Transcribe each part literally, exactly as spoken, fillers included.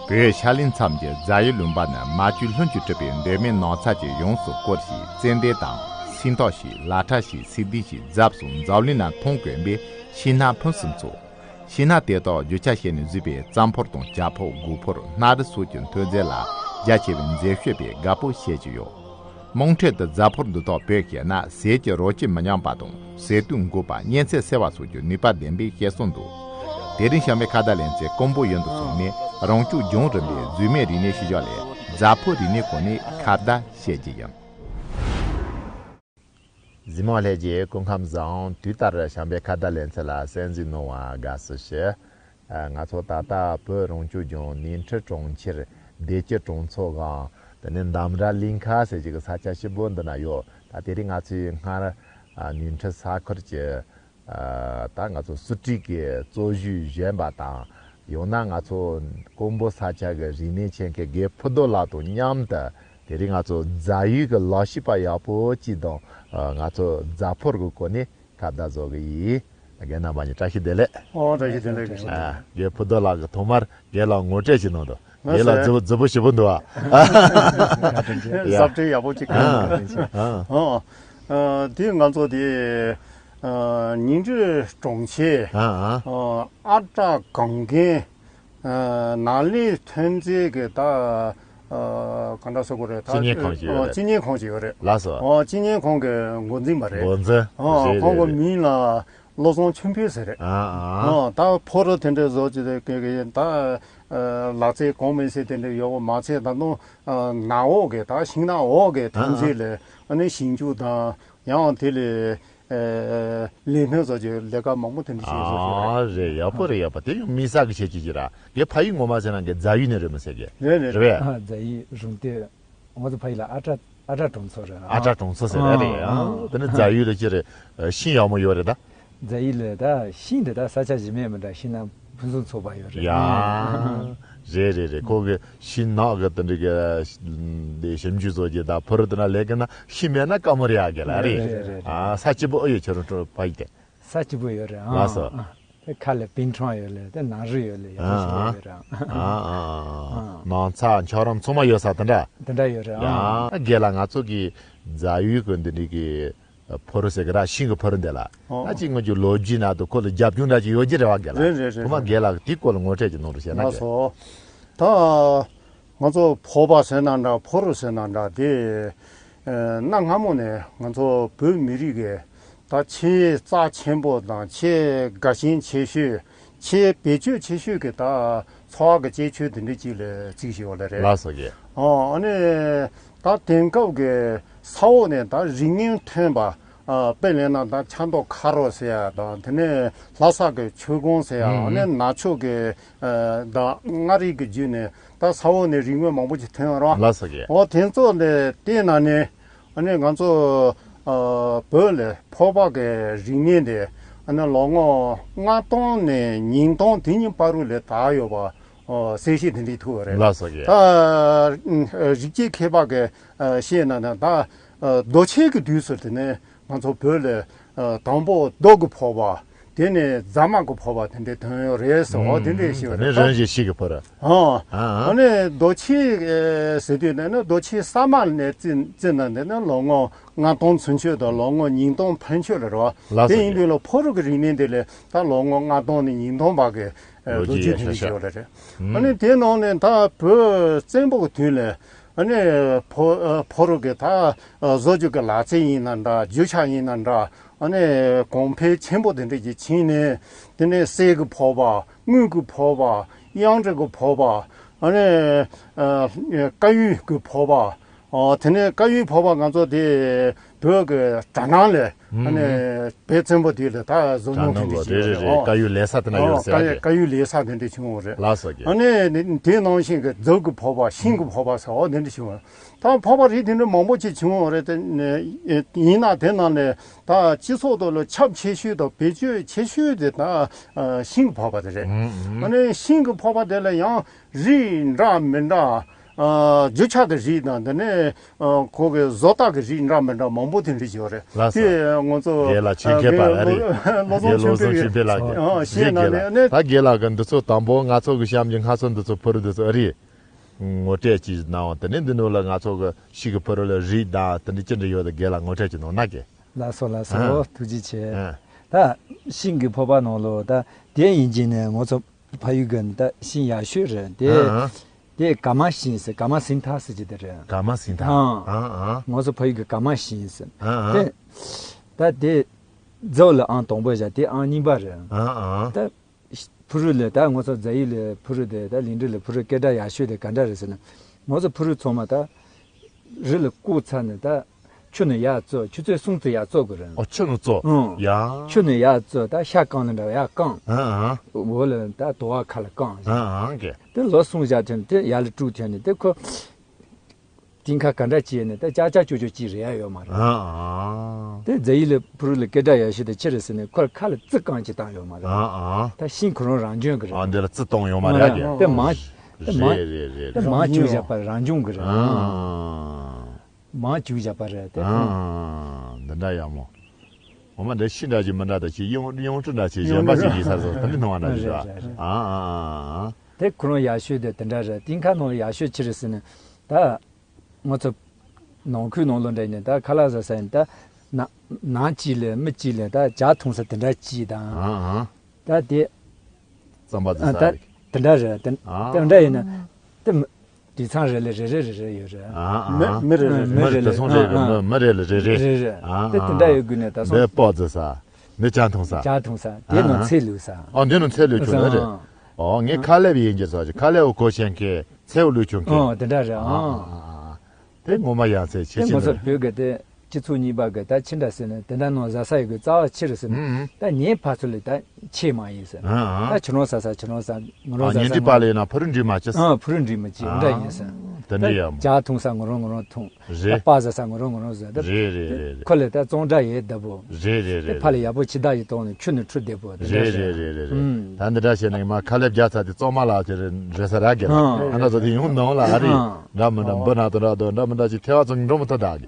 བོད་ཤར་གླིང་མཚམས་ཀྱི་རྫ་ཡུལ་ལུང་པ་ནི་མ་བཅོས་ལྷུན་གྱིས་གྲུབ་པའི་མདོ་སྨད་ནགས་ཚལ་གྱིས་ཡོངས་སུ་བསྐོར་ཞིང་། ཙན་དན་དང་། སེང་སྟག་ཞིག་ལ་ཁྲ་ཞིག་སིལ་ལྡན་ཞིག་རྫབ་སོགས་འཛམ་གླིང་ན་མཐོང་དཀོན་པའི་ཤིང་སྣ་ཕུན་སུམ་ཚོགས། ཤིང་སྣ་དེ་དག་རྒྱུ་ཆ་བྱས་ནས་བཟོས་པའི་རྩམ་ཕོར་དང་ཇ་ཕོར། སྒོག་ཕོར། སྣ་རུ་སོགས་ཀྱི་ཐོན་རྫས་ལ་རྒྱ་ཆེ་བའི་མཛེས་དཔྱོད་པས་དགའ་སྤོབས་བྱེད་ཀྱི་ཡོད། དམངས་ཁྲོད་དུ་རྫ་ཕོར་འདི་དག་བོས་བཞག་ན་ཟས་ཀྱི་རོ་བཅུད་མི་ཉམས་པ་དང་། ཟས་དུས་འགོག་པ། གཉན་ཚད་སེལ་བ་སོགས་ཀྱི་ནུས་པ་ལྡན་པའི་བཤད་སྲོལ་འདུག། དེ་རིང་བྱམས་པའི་ཁ་བརྡ་ལེ་ཚན་ཀོང་པོ་ཡུལ་དུ་སོང་ནས་རང་སྐྱོང་ལྗོངས་རིམ་པའི་རྫུས་མའི་རིག་གནས་ཤུལ་བཞག་ལས་རྫ་ཕོར་རིག་གནས་སྐོར་ནས་ཁ་བརྡ་བྱེད་རྒྱུ་ཡིན། གཟིགས་མོ་ལྷན་རྒྱས་སྐུ་ཁམས་བཟང་། དུས་ལྟར་བྱམས་པའི་ཁ་བརྡ་ལེ་ཚན་ལ་གསན་གཟིགས་གནང་བར་དགའ་བསུ་ཞུ། ཨ། ང་ཚོ་ད་ལྟ་བོད་རང་སྐྱོང་ལྗོངས་ནིང་ཁྲི་གྲོང་ཁྱེར་བདེ་སྐྱིད་གྲོང་ཚོ་སྒང་དེ་ནས་འདམ་ར་གླིང་ཁ་ཟེར་གྱི་གི་ས་ཆ་ཞིག་པོ་འདི་ན་ཡོད། ད་དེ་རིང་ང་ཚོས་སྔར་ཨ་ནིང་ཁྲི་ས་ཁུལ་གྱི་ཨ་ད་ང་ཚོ་སུ་ཀྲིག་གི་གཙོ་བཞུགས་བཞེངས་པ་དང་། ཡང་ན་ང་ཚོ་ཀོང་པོ་ས་ཆ་གི་རིག་གནས་ཆེད་མཁས་རྒན་ཕུ་རྡོ་ལགས་དང་མཉམ་དུ་དེ་རིང་ང་ཚོ་རྫ་ཡུལ་གྱི་ལས་བྱེད་པ་ཡག་པོ་གཅིག་དང་། ཨ། ང་ཚོ་རྫ་ཕོར་གྱི་སྐོར་ནས་ཁ་བརྡ་བཟོ་གི་ཡིན། རྒན་རྣམ་པ་གཉིས་བཀྲ་ཤིས་བདེ་ལེགས། ཨོ། བཀྲ་ཤིས་བདེ་ལེགས། ཨ། རྒན་ཕུ་རྡོ་ལགས་ཀྱིས་ཐོག་མར་རྒན་ལགས་ངོ་སྤྲོད་ཅིག་གནང་དང་། ལགས་རྒན་ལགས་སོ། མཛུབ་མཛུབ་པོ་ཞིབ་པོ་འདུག་ཨ། ཡ། ཟབ་སྤྲོས་ཡག་པོ་ཅིག་ཨ། ཨ། ཨོ། ཨ། དེ་ང་ཚོ་དེ་ཨ་ཉིང་ཁྲི་གྲོང་ཁྱེར་ཨ་ཨ་ཨ་ཨ་བྲག་གངས་རྒན་ཨ་ནགས་ལས་ཐོན་རྫས་ཀྱི་ད་ཨ་ག་འདྲ་ཟེར་དགོས་རེད། ད་སྤྱི་གཉེར་ཁང་ཞིག་ཡོད་ཨ་རེད། སྤྱི་གཉེར་ཁང་ཞིག་ཡོད་རེད། ལགས་སོ། ཨ་སྤྱི་གཉེར་ཁང་གི་འགོ་འཛིན་པ་རེད། འགོ་འཛིན། ཨ་རེད་ཁོང་གི་རེད་རེད། མིང་ལ་བློ་བཟང་ཆོས་འཕེལ་ཟེར་རེད། ཨ་ཨ། ཨ་ད་ཕོ་རོ་དེ་འདྲ་བཟོ་བྱས་ཏེ་གི་གི་ད་ཨ་ལག་རྩལ་གོང་མིན་ཟེར་དེ་འདྲ་ཡོད་པ་མ་ཚད། ད་དུང་ཨ་ནགས་འོག་གི་ད་ཤིང་ནགས་འོག་གི་ཐོན་རྫས་ལས་ཨ་ནི་ཞིང་ཆུ་དང་ཡང་དེ་ལས་ཨ་ལས་སྣོན་བཟོ་རྒྱུའི་ལས་ཀ་མང་པོ་དེ་འདྲ་བྱས་བཟོ་ཞིག་རེད། ཨ་རེད། ཡག་པོ་རེད། ཡག་པོ་དེ་ཡང་དམིགས་བསལ་གྱི་བྱེད་ཀྱི་ཅིག་ར། ངའི་ཕ་ཡུལ་ངོ་མ་ཟེར་ན་ངའི་རྫ་ཡུལ་ནས་རེད་མི་ཟེར་གི་རེད་རེད། རེད་པས། ཨ་རྫ་ཡུལ་རུང་སྟོད། ང་ཚོ་ཕ་ཡུལ་ལ་ཨ་བྲག་ཨ་བྲག་གྲོང་ཚོ་རེད། ཨ་བྲག་གྲོང་ཚོ་ཟེར་རེད་རེད། ཨ་ཨ་དེ་ནི་རྫ་ཡུལ་ལ་ཅི་རེད། ཤིང་ཡག་མོ་ཡོད་རེད་ད། རྫ་ཡུལ་ལ་ད་ཤིང་འདི་ད་ས་ཆ་གཞན་མེད་མི་འདྲ། ཤིང་ནགས་ཕུན་སུམ་ཚོགས་པ་ཡོད་རེད། ཡ། རེད་རེད་རེད། ཁོ་གི་ཤིང་ནགས་གི་དེ་འདྲ་གི་འདི་ཞིབ་འཇུག་བཟོ་རྒྱུ་ད་ཕུ་རུ་དེ་ན་ལས་ཀྱི་ན་ཤིང་མེད་ན་དཀའ་མོ་རེད་ཡ་གི་ལ་རེད། རེད་རེད་རེད། ཨ་ས་སྐྱིད་པོ་ཨེ་ཡོད་ཁྱོད་རང་ཕ་ཡུལ་དེ། ས་སྐྱིད་པོ་ཡོད་རེད། ཨ་ལགས་སོ། ཨ་དེ་ཁ་ལ་པིན་ཁྲང་ཡོད་ལེ། དེ་ནགས་རི་ཡོད་ལེ། ཡག་པོ་ཞིག་ཡོད་རེད། ཨ་ཨ་ཨ་ཨ། ནགས་ཚལ་འཁྱགས་རོམ་ཚང་མ་ཡོད་ས་དེ་འདྲ། དེ་འདྲ་ཡོད་རེད། ཡ་ཨ། རྒན་ལགས་ང་ཚོ་གི་རྫ་ཡུལ་གི་འདི་འདྲ་གི་ཕུ་རུ་ཟེར་གི་ར། ཤིང་གི་ཕུ་རུ་འདི་ལ་ཨོ་ད་ཅིག་ངོས་ཀྱི་ལོ་རྒྱུས་ནང་དུ་ཁོ་ལ་རྒྱབ་ལྗོངས་འདྲ་ཅིག་ཡོད་ཀྱི་རེད་བ་རྒན་ལགས། རེད་རེད་རེད། ཐོག་མ་རྒན་ལགས་དེའི་སྐོར་ལ་ངོ་སྤྲོད་ཅིག་གནང་རོགས་བྱས་ན། ལགས་རྒན། སོ། ད་ང་ཚོ་ཕོར་པ་ཟེར་ན་འདྲ། ཕུ་རུ་ཟེར་ན་འདྲ། དེ་ཨ་གནའ་སྔ་མོ་ནས་ང་ཚོ་བོད་མི་རིགས་ཀྱི་ད་ཆེས་རྩ་ཆེན་པོ་དང་ཆེས་དགའ་ཞེན་ཆེ་ཤོས། ཆེས་བེད་སྤྱོད་ཆེ་ཤོས་ཀྱི་ད་འཚོ་བ་གི་སྤྱོད་ཆས་དེ་འདྲ་ཅིག་ལ་བརྩིས་བཞག་ཡོད་ལེ་རེད། ལགས་སོ་རྒན། ཨོ་ཨ་ནི་ད་དེང་སྐབས་ཀྱི་ས་འོག་ནས་ད་རིགས་ངན་ཐོན་པ། ཨ་དཔེ་ལེན་ན་ད་ཆབ་མདོ་ཁ་རོ་ཟེར་ཡ་དང་། དེ་ནས་ལྷ་ས་གི་ཆོས་གོང་ཟེར་ཡ། ཨ་ནི་ནག་ཕྱོགས་ཀྱི་ཨ་ད་མངའ་རིས་ཀྱི་བརྒྱུད་ནས་ད་ས་འོག་ནས་རིགས་ངན་མང་པོ་ཅིག་ཐོན་ཡོད་རེད། ལགས་སོ་རྒན། ཨོ་དེ་ཚོ་ལ་བལྟས་ན་ནི། ཨ་ནི་ང་ཚོ་ཨ་བོད་ལ་ཕོར་པ་གི་རིག་གནས་དེ་ཨ་ནི་ལོ་ངོ་ལྔ་སྟོང་ནས་ཉིས་སྟོང་དེ་གཉིས་བར་དུ་ལ་དར་ཡོད་པ་ཨ་གསལ་བཤད་དེ་འདྲ་ཐུབ་པ་རེད། ལགས་སོ་རྒན། ད་ཨ་རིག་བྱེད་མཁས་པ་གི་ཨ་བཤད་ན་ད་ཨ་རྡོ་ཆས་ཀྱི་དུས་སུ་དེ་ནས་ང་ཚོ་བོད་ལ་ཨ་དང་པོ་རྡོ་གི་ཕོར་པ། དེ་ནས་རྫ་མ་གི་ཕོར་པ་དེ་འདྲ་ཐོན་ཡོད་རེད་ཟེར། འོ་དེ་འདྲ་ཞིག་རེད། ནི་རང་བཞིན་ཤིང་གི་ཕོར་པ། ཨ་ཨ། ཨ་ནི་རྡོ་ཆས་ཟེར་དུས་ནས་ནི་རྡོ་ཆས་ས་མ་ནས་བརྩིས་བརྩིས་ན་འདི་ནི་ལོ་ངོ་ལྔ་སྟོང་ཚུན་ཆོད་དང་ལོ་ངོ་ཉིས་སྟོང་ཕན་ཆོད་ལ་རེད་བ། ལགས་སོ། དེ་ཡིན་དུས་ལ་ཕོ་རུ་གི་རིག་གནས་འདི་ལས་ད་ལོ་ངོ་ལྔ་སྟོང་ནས་ཉིས་སྟོང་བར་གི་ལོ་ལོ་རྒྱུས་རྒྱུས་དེ་འདྲ་ཤ་ཤ་ཞིག་ཡོད་ལ་རེད། ཨ་ནི་དེ་ནང་ནས་ད་བོད་བཙན་པོ་གི་དུས་ལ་ཨ་ནི་ཕོ་ཕོ་རུ་གི་ད་བཟོ་རྒྱུ་གི་ལག་རྩལ་ཡིན་ན་འདྲ། རྒྱུ་ཆ་ཡིན་ན་འདྲ། ཨ་ནི་གོང་འཕེལ་ཆེན་པོ་དེ་འདྲ་ཅིག་ཕྱིན་ནས། དེ་ནས་གསེར་གྱི་ཕོར་པ། དངུལ་གྱི་ཕོར་པ། གཡང་ཊི་གི་ཕོར་པ། ཨ་ནི་ཨ་ཀ་ཡུ་གི་ཕོར་པ། ཨ་དེ་ནས་ཀ་ཡུའི་ཕོར་པ་ང་ཚོ་དེ་བོད་ཀྱི་གྲ་ནང་ལས་ཨ་ནི་བོད་བཙན་པོ་དེ་ལ་ད་བཟོ་མྱོང་དེ་འདྲ་ཞིག་ཡོད་རེད། ཀ་ཡུ་ལེ་ས་དེ་ན་ཡོད་ཟེར་ཡ། ཀ་ཡུ་ལེ་ས་དེ་འདྲ་བྱུང་བ་རེད། ལགས་སོ་རྒན། ཨ་ནི་དེ་ནང་བཞིན་གྱི་རྫ་གི་ཕོར་པ། ཤིང་གི་ཕོར་པ་ཟེར་བ་དེ་འདྲ་བྱུང་བ་རེད། ད་ཕོར་པ་རིགས་དེ་འདྲ་མང་པོ་ཅིག་བྱུང་བ་རེད། དེ་ཡིན་ན་དེ་ནང་ནས་ད་སྤྱི་ཚོགས་ཐོག་ལ་ཁྱབ་ཆེ་ཤོས་དང་བེད་སྤྱོད་ཆེ་ཤོས་དེ་ད་ཤིང་གི་ཕོར་པ་དེ་རེད། ཨ་ནི་ཤིང་གི་ཕོར་པ་དེ་ལ་ཡང་རིགས་འདྲ་མི་འདྲ་ ཨ། རྒྱུ་ཆ་གི་རིགས་དང་དེ་ནས་ཨ་ཁོ་གི་བཟོ་ལྟ་གི་རིགས་འདྲ་མི་འདྲ་མང་པོ་དེ་འདྲ་ཡོད་རེད། ལགས་སོ། དེ་ང་ཚོ་རྒན་ལགས་ཆོས་མཁས་པ་ར་རེད། བློ་བཟང་ཆོས་འཕེལ་གྱིས། ཆོས་འཕེལ་ལགས་ཀྱིས་ཨ་བཤད་རྒན་གནང་ལགས་ནས་ནས། ད་རྒན་ལགས་ཀྱིས་འདི་ཚོ་དང་པོ་ང་ཚོ་གི་གཤམ་གྱི་སྔ་ཚོད་འདི་ཚོ་ཕུ་རུ་འདི་ཚོ་ཨ་རི་ངོ་སྤྲོད་ཅིག་གནང་བ། དེ་ནས་འདི་ནང་ལ་ང་ཚོ་གི་ཤིང་གི་ཕུ་རུ་ལ་རིགས་དང་དེ་འདྲ་ཅི་འདྲ་ཡོད་དེ་རྒན་ལགས་ངོ་སྤྲོད་ཅིག་གནང་ན་རྒན། ལགས་སོ་ལགས་སོ། ཨ། ཐུགས་རྗེ་ཆེ། ཨ། ད་ཤིང་གི་ཕོར་པ་ནང་ལོགས་ད་དེ་ཡིན་གྱི་ནས་ང་ཚོ་ཕ་ཡུལ་གྱི་ད་ཤིང་ཡག་ཤོས་རེད་དེ། ཨ། དེ་ག་མ་ཤིང་ཟེར། ག་མ་སིང་ཐ་ཟེར་གྱི་དེ་རེད། ག་མ་སིང་ཐ། ཨ། ཨ་ཨ། ང་ཚོ་ཕ་ཡུལ་གྱི་ག་མ་ཤིང་ཟེར། ཨ་ཨ། དེ་ད་དེ་རྫོགས་ལ་ཨང་དང་པོ་བཞག་དེ་ཨང་གཉིས་པ་རེད། ཨ་ཨ། ད་ཕུ་རུ་ལ་ད་ང་ཚོ་རྫ་ཡུལ་ལ་ཕུ་རུ་དེ་ད་ལིང་ཏི་ལ་ཕུ་རུ་སྐད་གྲགས་ཡག་ཤོས་དེ་ག་འདྲ་རེད་ཟེར་ན། ང་ཚོ་ཕུ་རུ་ཚང་མ་ད་རི་ལ་བསྐོར་ཚར་ནས་ད་ཆུ་ནས་ཡར་བཙོ། ཆུ་ཚོད་གསུམ་ཙམ་ཡར་བཙོ་དགོས་རེད། ཨོ་ཆུ་ནས་བཙོ། ཨང་། ཡ། ཆུ་ནས་ཡར་བཙོ་ད་ཤ་བཀང་ནི་འདྲ་བ་ཡར་བཀང་། ཨ་ཨ། འོག་ལ་ད་དུ་བ་ཁ་ལ་བཀང་། ཨ་ཨ་གི། དེ་ལོ་གསུམ་བཞག་ཐོན་དེ་ཡར་ལ་དཀྲུག་ཐོན་ནས་དེ་ཁོ་གཏིང་ཁ་ག་འདྲ་བྱས་ནས་ད་ཅག་ཅག་ཅོག་ཅོག་ཅིག་རེག་ཡ་ཡོད་མ་རེད། ཨ་ཨ། དེ་རྫ་ཡུལ་ལ་ཕུ་རུ་ལ་སྐད་གྲགས་ཡག་ཤོས་དེ་ཅི་རེད་ཟེར་ན་ཁོར་ཁ་ལ་རྩི་བཀང་ཅིག་བཏང་ཡོད་མ་རེད། ཨ་ཨ། ད་ཤིང་ཁོ་རང་རང་བྱུང་གི་རེད། ཨ་འདི་ལ་རྩི་བཏང་ཡོད་མ་རེད་ཨ་གི། དེ་མ་དེ་མ་རེད་རེད་རེད། དེ་མ་བཅུག་བཞག་པ་རང་བྱུང་གི་རེད། ཨ་ཨ། མ་བཅུག་བཞག་པ་རེད་དེ། ཨ་ཨ། འདི་འདྲ་ཡག་མོ། འོ་མ་འདི་ཤིང་འདྲ་ཅིག་མི་འདྲ་ད་ཅིག་གཡུ་གཡུ་འབྲུ་འདྲ་ཅིག་གཞན་པ་ཅིག་ཡིན་ས་སོ་ད་འདི་སྣང་བ་འདྲ་ཞིག་རེད། ཨ་ཨ་ཨ། དེ་ཁོ་རང་ཡག་ཤོས་དེ་དེ་འདྲ་རེད། གཏིང་ཁ་ནང་ལ་ཡག་ཤོས་ཅི་རེད་ཟེར་ན་ད། ང་ཚོ་ནང་ཁུལ་ནང་ལོགས་འདྲ་ཡིན་ན་ད་ཁ་ལག་ཟ་ས་ཡིན་ད། ན་ནང་གཅིག་ལ་མི་གཅིག་ལ་ད་ཇ་འཐུང་ས་དེ་འདྲ་གཅིག་དང་། ཨ་ཨ། ད་དེ་རྩམ་པ་ཟ་ཨ་ས་ད་རེད། དེ་འདྲ་རེད་དེ། ཨ་དེ་འདྲ་ཡིན་ན་དེ་མི་དུད་ཚང་རེ་ལ་རེ་རེ་རེ་རེ་ཡོད་རེད། ཨ་ཨ། མི་མི་རེ་རེ་མི་རེ་རེ་དུད་ཚང་རེ་རེ། ཨ་ཨ། མི་མི་རེ་ལ་རེ་རེ། རེ་རེ། ཨ་དེ་དེ་འདྲ་ཨ་ཡོད་དགོས་ནས་ད་སོང་། འདི་སྤགས་ཟ་ས། འདི་ཇ་འཐུང་ས། ཇ་འཐུང་ས་དེ་ནང་ཨ་ཨ། ཚལ་བླུགས་ས། ཨ་འདི་ནང་ཚལ་བླུགས་ཆོག་ཨ་རེད། ཨ་ཨོ་ངས་ཁ་ལེབ་ཡིན་གྱི་ཟ་ཅིག་ཁ་ལེབ་འོ་གོ་ཤེས་མཁན་ཚལ་བླུགས་ཆོག་མཁན། ཨོ་དེ་འདྲ་རེད། ཨ་ཨ། ཨ་ཨ། དེ་ངོ་མ་ཡག་ཚད་ཆེ་དེ་ཆེ་ང་ནི་ཚོ་རེད། བོད་ཀྱི་དེ་སྤྱི་ཚོགས་གཉིས་པ་གི་ད་ཅི་འདྲ་ཟེར་ན་དེ་འདྲ་ནང་ཟ་ས་ཡོད་གི་རྩ་བ་ཆེ་རུ་ཟེར་ན་ཨུ་ཨུ། ད་ངའི་ཕ་ཚོ་ལས་ད་ཆེ་མ་ཡིན་ཟེར། ཨ་ཨ། ད་ཁྱོད་རང་ཟ་ས་ཁྱོད་རང་ཟ། ང་རང་ཨ་ཟ་ཉིན་ས་རྒྱུན་པ་ལས་ན་ཕུ་རུ་འགྲིག་མ་ཆེ། ཨ་ཕུ་རུ་འགྲིག་མ་ཆེ་འདྲ་ཡིན་ཟེར། དེ་འདྲ་ཡ་མོ། ཇ་འཐུང་ས་ང་རང་ང་རང་འཐུང་། རེད། སྤགས་ཟ་ས་ང་རང་ང་རང་ཟ། ད་རེད་རེད་རེད་རེད། ཁོ་ལས་ད་གཙང་སྦྲ་ཡེ་བདེ་པོ། རེད་རེད་རེད། ཕ་ལ་ཡག་པོ་ཕྱི་ཟླ་ཡི་གཏོང་ནས་ཆུ་ནས་ཁྲུ་བདེ་པོ་དེ་འདྲ་རེད་རེད་རེད་རེད་རེད། ཨུམ། ད་འདི་འདྲ་བྱས་ན་ངས་མ་ཁ་ལེབ་རྒྱག་ཚར་དེ་གཙང་མ་ལ་དེ་རེད་ཟེར་ར་གི་ལ། ཨ་ཨ་ན་ཚོ་དེ་ཡོང་ནང་ལ་ཨ་རི་ཨ་འདྲ་མི་འདྲ་འབུ་ན་དོ་འདྲ་དོ་འདྲ་མི་འདྲ་ཅིག་ཐལ་བ་ཚོ་འགྲོ་མི་ཐུབ་ད་གི།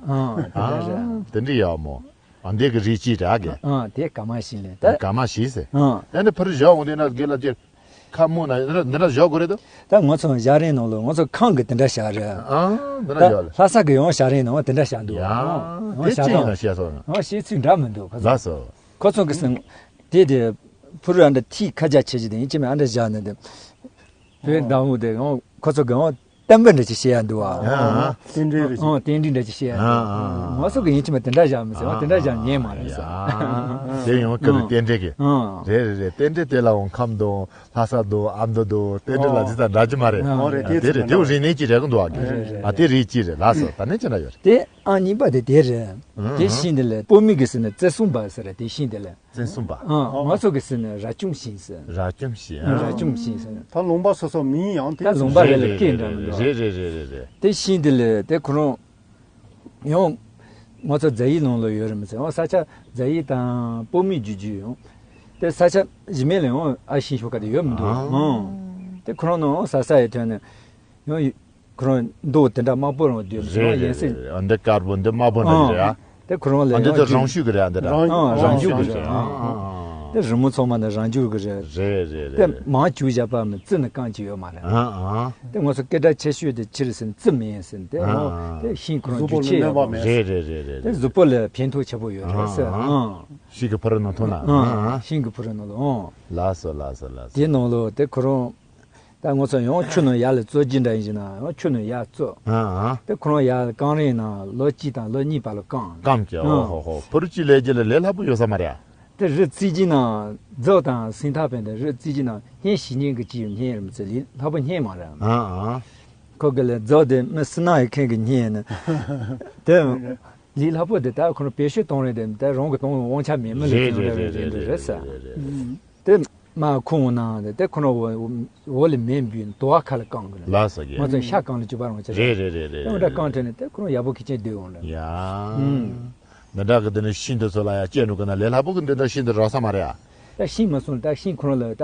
ཨ་དེ་འདྲ་རེད། ཨ་དེ་འདྲ་ཡག་མོ། ཨ་འདི་གི་རིགས་ཅིག་ར་གི། ཨ་དེ་ག་མ་ཤིང་ལས་ད། ག་མ་ཤིང་ཟེར། ཨ་ཨ་ནི་ཕུ་རུ་བཞག་འོང་དེ་ན་དགེ་ལ་ཅིག་ཁ་མོ་ན་འདི་འདྲ་འདི་འདྲ་བཞག་དགོས་རེད་དོ། ད་ང་ཚོ་ཞྭ་རིང་ནང་ལོ་ང་ཚོ་ཁང་གི་དེ་འདྲ་བཞག་རེད། ཨ་འདི་འདྲ་ད་བཞག་ལ། ལྷ་ས་གི་ཡང་ཞྭ་རིང་ནང་དེ་འདྲ་བཞག་འདུག་ཡ་ཨ་ཡང་དེ་ཅི་ཡིན་ན་བཤད་སོང་ན། ཡང་བཤད་ཚུལ་འདྲ་མི་འདུག་ཁོ་ཚོ། ལགས་སོ། ཁོ་ཚོ་གི་སེམས། དེ་དེ་ཕུ་རུ་ཨ་འདྲ་ཐིག་ཁ་རྒྱ་ཆེ་ཆེ་དེ་ཡིན་གཅིག་མིན་ཨ་འདྲ་བཞག་ནས་དེ། བོད་མདའ་མོ་དེ་ཡང་ཁོ་ཚོ་གི་ཡང་བསྟན་པ་འདྲ་ཅིག་བཤད་ཡ་འདུག་ཨ། ཨ་ཨ། རྟེན་འབྲེལ་རེད། ཨ་རྟེན་འབྲེལ་འདྲ་ཅིག་བཤད་ཡ་འདུག་ཨ་ཨ། ང་ཚོ་གི་ཡིན་གཅིག་མིན་དེ་འདྲ་བཞག་མི་ཟེར་ཨ་དེ་འདྲ་བཞག་ཉན་མ་རེད་ཟེར། ཡ། དེ་ཡང་ཁོ་ལ་རྟེན་འབྲེལ་གི། ཨ། རེད་རེད་རེད། རྟེན་འབྲེལ་དེ་ལའང་ཁམས་དང་ལྷ་ས་དང་ཨ་མདོ་དང་རྟེན་འབྲེལ་ལ་ཨོ། ཙི་ཙ་འདྲ་གི་མ་རེད། ཨོ་རེད། ཨ་དེ་དེ་རེད་ཚོ་དེའུ་རིག་གནས་ཀྱི་རེད་གི་འདུག་ཨ་གི། རེད་རེད། ཨ་དེ་རིགས་ཀྱི་རེད། ལགས་སོ། ད་ནི་ཅི་འདྲ་ཡོད་རེད། དེ་ཨང་གཉིས་པ་དེ་དེ་རེད། ཨ་དེ་ཨ། ཤིང་དེ་ལ་སྤོ་མི་གི་ཟེར་ན་བཙན་སྲུང་པ་ཟེར་ར་དེ་ཤིང་དེ་ལ། བཙན་སྲུང་པ། ཨ་ང་ཚོ་གི་ཟེར་ན་ར་ཅུང་ཤིང་ཟེར། ར་ཅུང་ཤིང་། ཨ་ར་ཅུང་ཤིང་ཟེར། ད་ལུང་པ་སོ་སོ་མིང་ཡང་དེ། ད་ལུང་པ་རེ་ལ་སྐད་འདྲ་མི་འདུག་རེད་རེད་རེད་རེད་རེད། དེ་ཤིང་དེ་ལ་དེ་ཁོ་རང་ཡང་ང་ཚོ་རྫ་ཡུལ་ནང་ལ་ཡོད་རེད་མི་ཚེ་ཡང་ས་ཆ་རྫ་ཡུལ་དང་སྤོ་མི་རྒྱུ་རྒྱུ་ཡང་། དེ་ས་ཆ་གཞི་མེད་ལ་ཡང་ཨ་ཤིང་ཤོག་ཁ་དེ་ཡོད་མི་འདུག་ཨ་ཨང་། དེ་ཁོ་རང་ནང་ས་ས་ཡི་དོན་ནས་ཡང་ཁོ་རང་མདོག་དེ་འདྲ་དམར་པོ་རང་བསྡུས་མི་རེད་ཡང་ཡིན་སྲིད། རེད་རེད། ཨ་འདི་དཀར་པོ་འདི་དམར་པོ་འདྲ་ཨང་། རེད་ཨ། དེ་ཁོ་རང་ལ་ཨ་འདི་ཡང་འདི་རང་ཤུགས་ཀྱི་རེད་ཨ་འདི་ར། ཨང་རང་རང་ཤུགས་ཀྱི་ཤུགས་རེད་ཀྱི་ཨང་ཨང་ཨང་། དེ་རི་མོ་ཚང་མ་ནི་རང་རྒྱུད་ཀྱི་རེད། རེད་རེད་རེད། དེ་མང་བཅུག་བཞག་པ་མི་རྩི་ནི་རྐང་གཅིག་ཡོད་མ་རེད། ཨང་ཨང་། དེ་ང་ཚོ་སྐད་གྲགས་ཆེ་ཤོས་དེ་ཕྱིར་ཟིན་རྩི་མིན་ཟིན་དེ་ཨང་ཨང་། དེ་ཤིང་ཁོ་རང་གཟུགས་པོ་རྒྱུ་ཆེ་ལ་གནོད་པ་ཡོད་མེད། རེད་རེད་རེད་རེད། དེ་གཟུགས་པོ་ལ་ཕན་ཐོགས་ཆེ་པོ་ཡོད་རེད་ཟེར་ཨང་ཨང་། ཤིང་གི་ཕུ་རུ་ནང་ཐོན་ན་ཨང་ཨང་། ཤིང་གི་ཕུ་རུ་ནང་ལ་ཨང་། ལགས་སོ་ལགས་སོ་ལགས་སོ། དེ་ནང་ལོ་དེ་ཁོ་རང་། ད་ང་ཚོ་ཡང་ཆུ་ནང་ཡར་ལ་བཙོ་རྒྱུ་འདྲ་ཡིན་ཞིག་ན་ཡང་ཆུ་ནང་ཡར་བཙོ། ཨ་ཨ། དེ་ཁོ་རང་ཡར་རྐང་རིང་ན་ལོ་གཅིག་དང་ལོ་གཉིས་བར་ལ་རྐང་། རྐང་གི་ཨ། ཨོ་ཧོ་ཧོ། ཕུ་རུ་གཅིག་ལས་རྒྱུ་ལ་ལས་སླ་པོ་ཡོད་ས་མ་རེད་ཨ། དེ་རི་རྩི་རྒྱུ་ན་རྫོགས་དང་སེང་ཐག་པན་དེ་རི་རྩི་རྒྱུ་ན་ཧན་ཞི་ཉན་གི་ཅི་ཡོད་ཧན་རི་མི་ཚེ་ལས་སླ་པོ་ཧན་མ་རེད། ཨ་ཨ། ཁོ་གི་ལས་རྫོགས་དེ་མི་སི་ན་ཡི་ཁེན་གི་ཉན་ནི་དེ། ལས་སླ་པོ་དེ་ད་ཁོ་རང་བེད་སྤྱོད་གཏོང་རེད་དེ་ད་རང་གི་གཏོང་དབང་ཆ་མེད་མི་ལས་རེད་ཀྱི་རེད་རེད་རེད་རེད་རེད་རེད་ཟེར། རེད་རེད་རེད། དེ་མ་ཁོང་ནང་དེ་དེ་ཁོ་རང་འོ་འོ་ལ་མེ་འབུད་དུ་བ་ཁ་ལ་བཀང་གི་རེད། ལགས་སོ་རྒན། ང་ཚོ་ཤ་བཀང་ལ་བཅུག་པ་རང་ཆ་རེད་རེད་རེད་རེད། དེ་འདྲ་བཀང་དྲན་ནས་དེ་ཁོ་རང་ཡག་པོ་ཁེ་ཆེན་སྡོད་འོང་རེད། ཡ། ཨུམ། འདི་འདྲ་གི་འདི་ནི་ཤིང་འདི་ཚོ་ལ་ཡ་སྐྱེ་འགྲོ་གི་ན་ལས་སླ་པོ་གི་འདི་འདྲ་ཤིང་འདི་རག་ས་མ་རེད་ཨ། ད་ཤིང་མ་སོང་ད་ཤིང་ཁོ་རང་ལ་ད་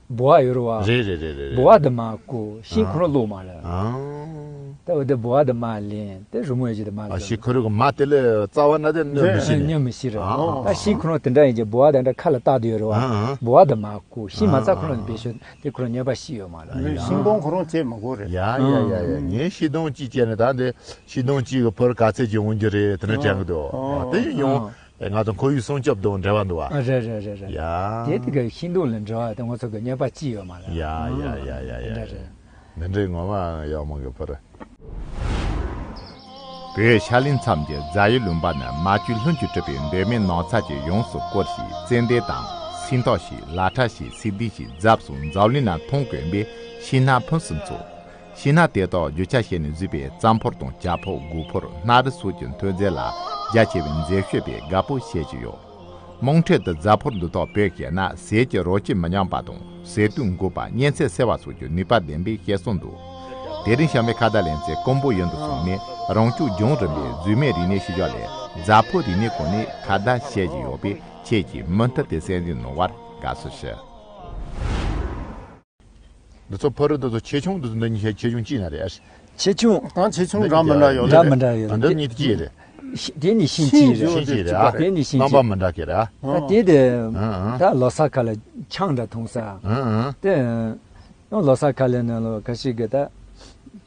འབུ་བ་ཡོད་རེད་བ། རེད་རེད་རེད་རེད། འབུ་བ་འདི་མ་བཀོ་ཤིང་ཁོ་རང་ལོག་མ་རེད། ཨང་། ད་འོ་དེ་ལྦུ་བ་དེ་མར་ལེན། དེ་རི་མོ་ཡོད་ཀྱི་དེ་མར་ཨ་བཟོ། ཤི་ཁུ་རུ་གི་མ་དེ་ལས་རྩ་བ་ན་དེ་གནོད་མི་ཤེས་ནས། གནོད་མི་ཤེས་རེད། ཨ་ད་ཤི་ཁུ་རུ་དེ་འདྲ་ཡིན་གྱི་ལྦུ་བ་དེ་འདྲ་ཁ་ལ་བཏགས་དེ་ཡོད་རེད་བ། ཨ་ཨ་ལྦུ་བ་དེ་མར་བཀོག་ཤི་མ་ཚར་ཁུ་རུ་བེད་སྤྱོད་དེ་ཁུ་རུ་གནོད་པ་ཤི་ཡོད་མ་རེད། ཤིང་སྡོང་ཁོ་རང་བཅད་མི་དགོས་རེད། ཡ་ཡ་ཡ་ཡ། ངས་ཤིང་སྡོང་གཅིག་བཅད་ནས་ད་འདི་ཤིང་སྡོང་གཅིག་གི་ཕུར་ག་ཚད་ཅིག་འོང་རྒྱུ་རེད། དེ་འདྲ་དྲན་གི་འདུག་ཨ་དེ་ཡིན་ཡང་ང་ཚོ་ཁོར་ཡུག་སྲུང་སྐྱོབ་དང་འབྲེལ་བ་འདུག་བ། ཨ་རེད་རེད་རེད་རེད། ཡ། དེ་དེ་ག་ཤིང་སྡོང་ལ་འབྲེལ་བ་དེ་ང་ཚོ་གི་གནོད་པ་ཅི་ཡོད་མ་རེད། ཡ་ཡ་ཡ་ཡ་ཡ། དེ་འདྲ་རེད། འདི་འདྲའི་ངོ་མ་ཡག་མོ་གི་ཕུར། བོད་ཤར་གླིང་མཚམས་ཀྱི་རྫ་ཡུལ་ལུང་པ་ནི་མ་བཅོས་ལྷུན་གྱིས་གྲུབ་པའི་མདོ་སྨད་ནགས་ཚལ་གྱིས་ཡོངས་སུ་བསྐོར་ཞིང་ཙན་དན་དང་། སིལ་ཏོག་ཞིག་ལ་ཁྲ་ཞིག་སིལ་ལྡན་ཞིག་རྫབ་སོགས་འཛམ་གླིང་ན་མཐོང་དཀོན་པའི་ཤིང་སྣ་ཕུན་སུམ་ཚོགས། ཤིང་སྣ་དེ་དག་རྒྱུ་ཆ་བྱས་ནས་བཟོས་པའི་རྩམ་ཕོར་དང་ཇ་ཕོར། སྒོག་ཕོར། སྣ་རུ་སོགས་ཀྱི་ཐོན་རྫས་ལ་རྒྱ་ཆེ་བའི་འཛད་སྤྱོད་པའི་དགའ་སྤོབས་བྱེད་ཀྱི་ཡོད། དམངས་ཁྲོད་དུ་རྫ་ཕོར་འདི་དག་བོད་ཞེད་ན་ཟས་ཀྱི་རོ་ཁྱི་མི་ཉམས་པ་དང་ཟས་དུས་འགོག་པ། གཉན་ཚད་སེལ་བ་སོགས་ཀྱི་ནུས་པ་ལྡན་པའི་བཤད་སྲོལ་འདུག་དེ་རིང་བྱམས་པའི་ཁ་བརྡ་ལེན་ཚེ་ཀོང་པོ་ཡུལ་དུ་སོང་ནས་རང་སྐྱོང་ལྗོངས་རིམ་པའི་རྫུས་མའི་རིག་གནས་ཤུལ་བཞག་ལས་རྫ་ཕོར་རིག་གནས་སྐོར་ནས་ཁ་བརྡ་བྱེད་ཀྱི་ཡོད་པས། ཁྱེད་ཀྱིས་མུ་མཐུད་དེ་གསན་གཟིགས་གནང་བར་དགའ་བསུ་ཞུ། འདི་ཚོ་ཕ་རུ་འདི་ཚོ་ཆེ་ཆུང་འདི་ཚོ་འདི་གཉིས་ཆེ་ཆུང་གཅིག་ན་རེད། ཆེ་ཆུང་། ད་ཆེ་ཆུང་འདྲ་མི་འདྲ་ཡོད་འདྲ་རེད། མི་འདྲ་ཡོད་ཨ། འདི་རེད། གཉིས་གཅིག་རེད། ཤི་དེ་ནི་ཤིང་གཅིག་རེད། ཤིང་གཅིག་རེད་ཨ། དེ་ནི་ཤིང་རྣམ་པ་གཅིག་མི་འདྲ་གི་རེད་ཨ། ད་དེ་དེ་ཨ་ཨ། ད་ལོ་གསར་ཁ་ལ་ཆང་འདྲ་འཐུང་ས། ཨ་ཨ། དེ་ཡང་ལོ་གསར་ཁ་ལ་ནང་ལོ་ཁ་ཤས་ཀྱི་ད་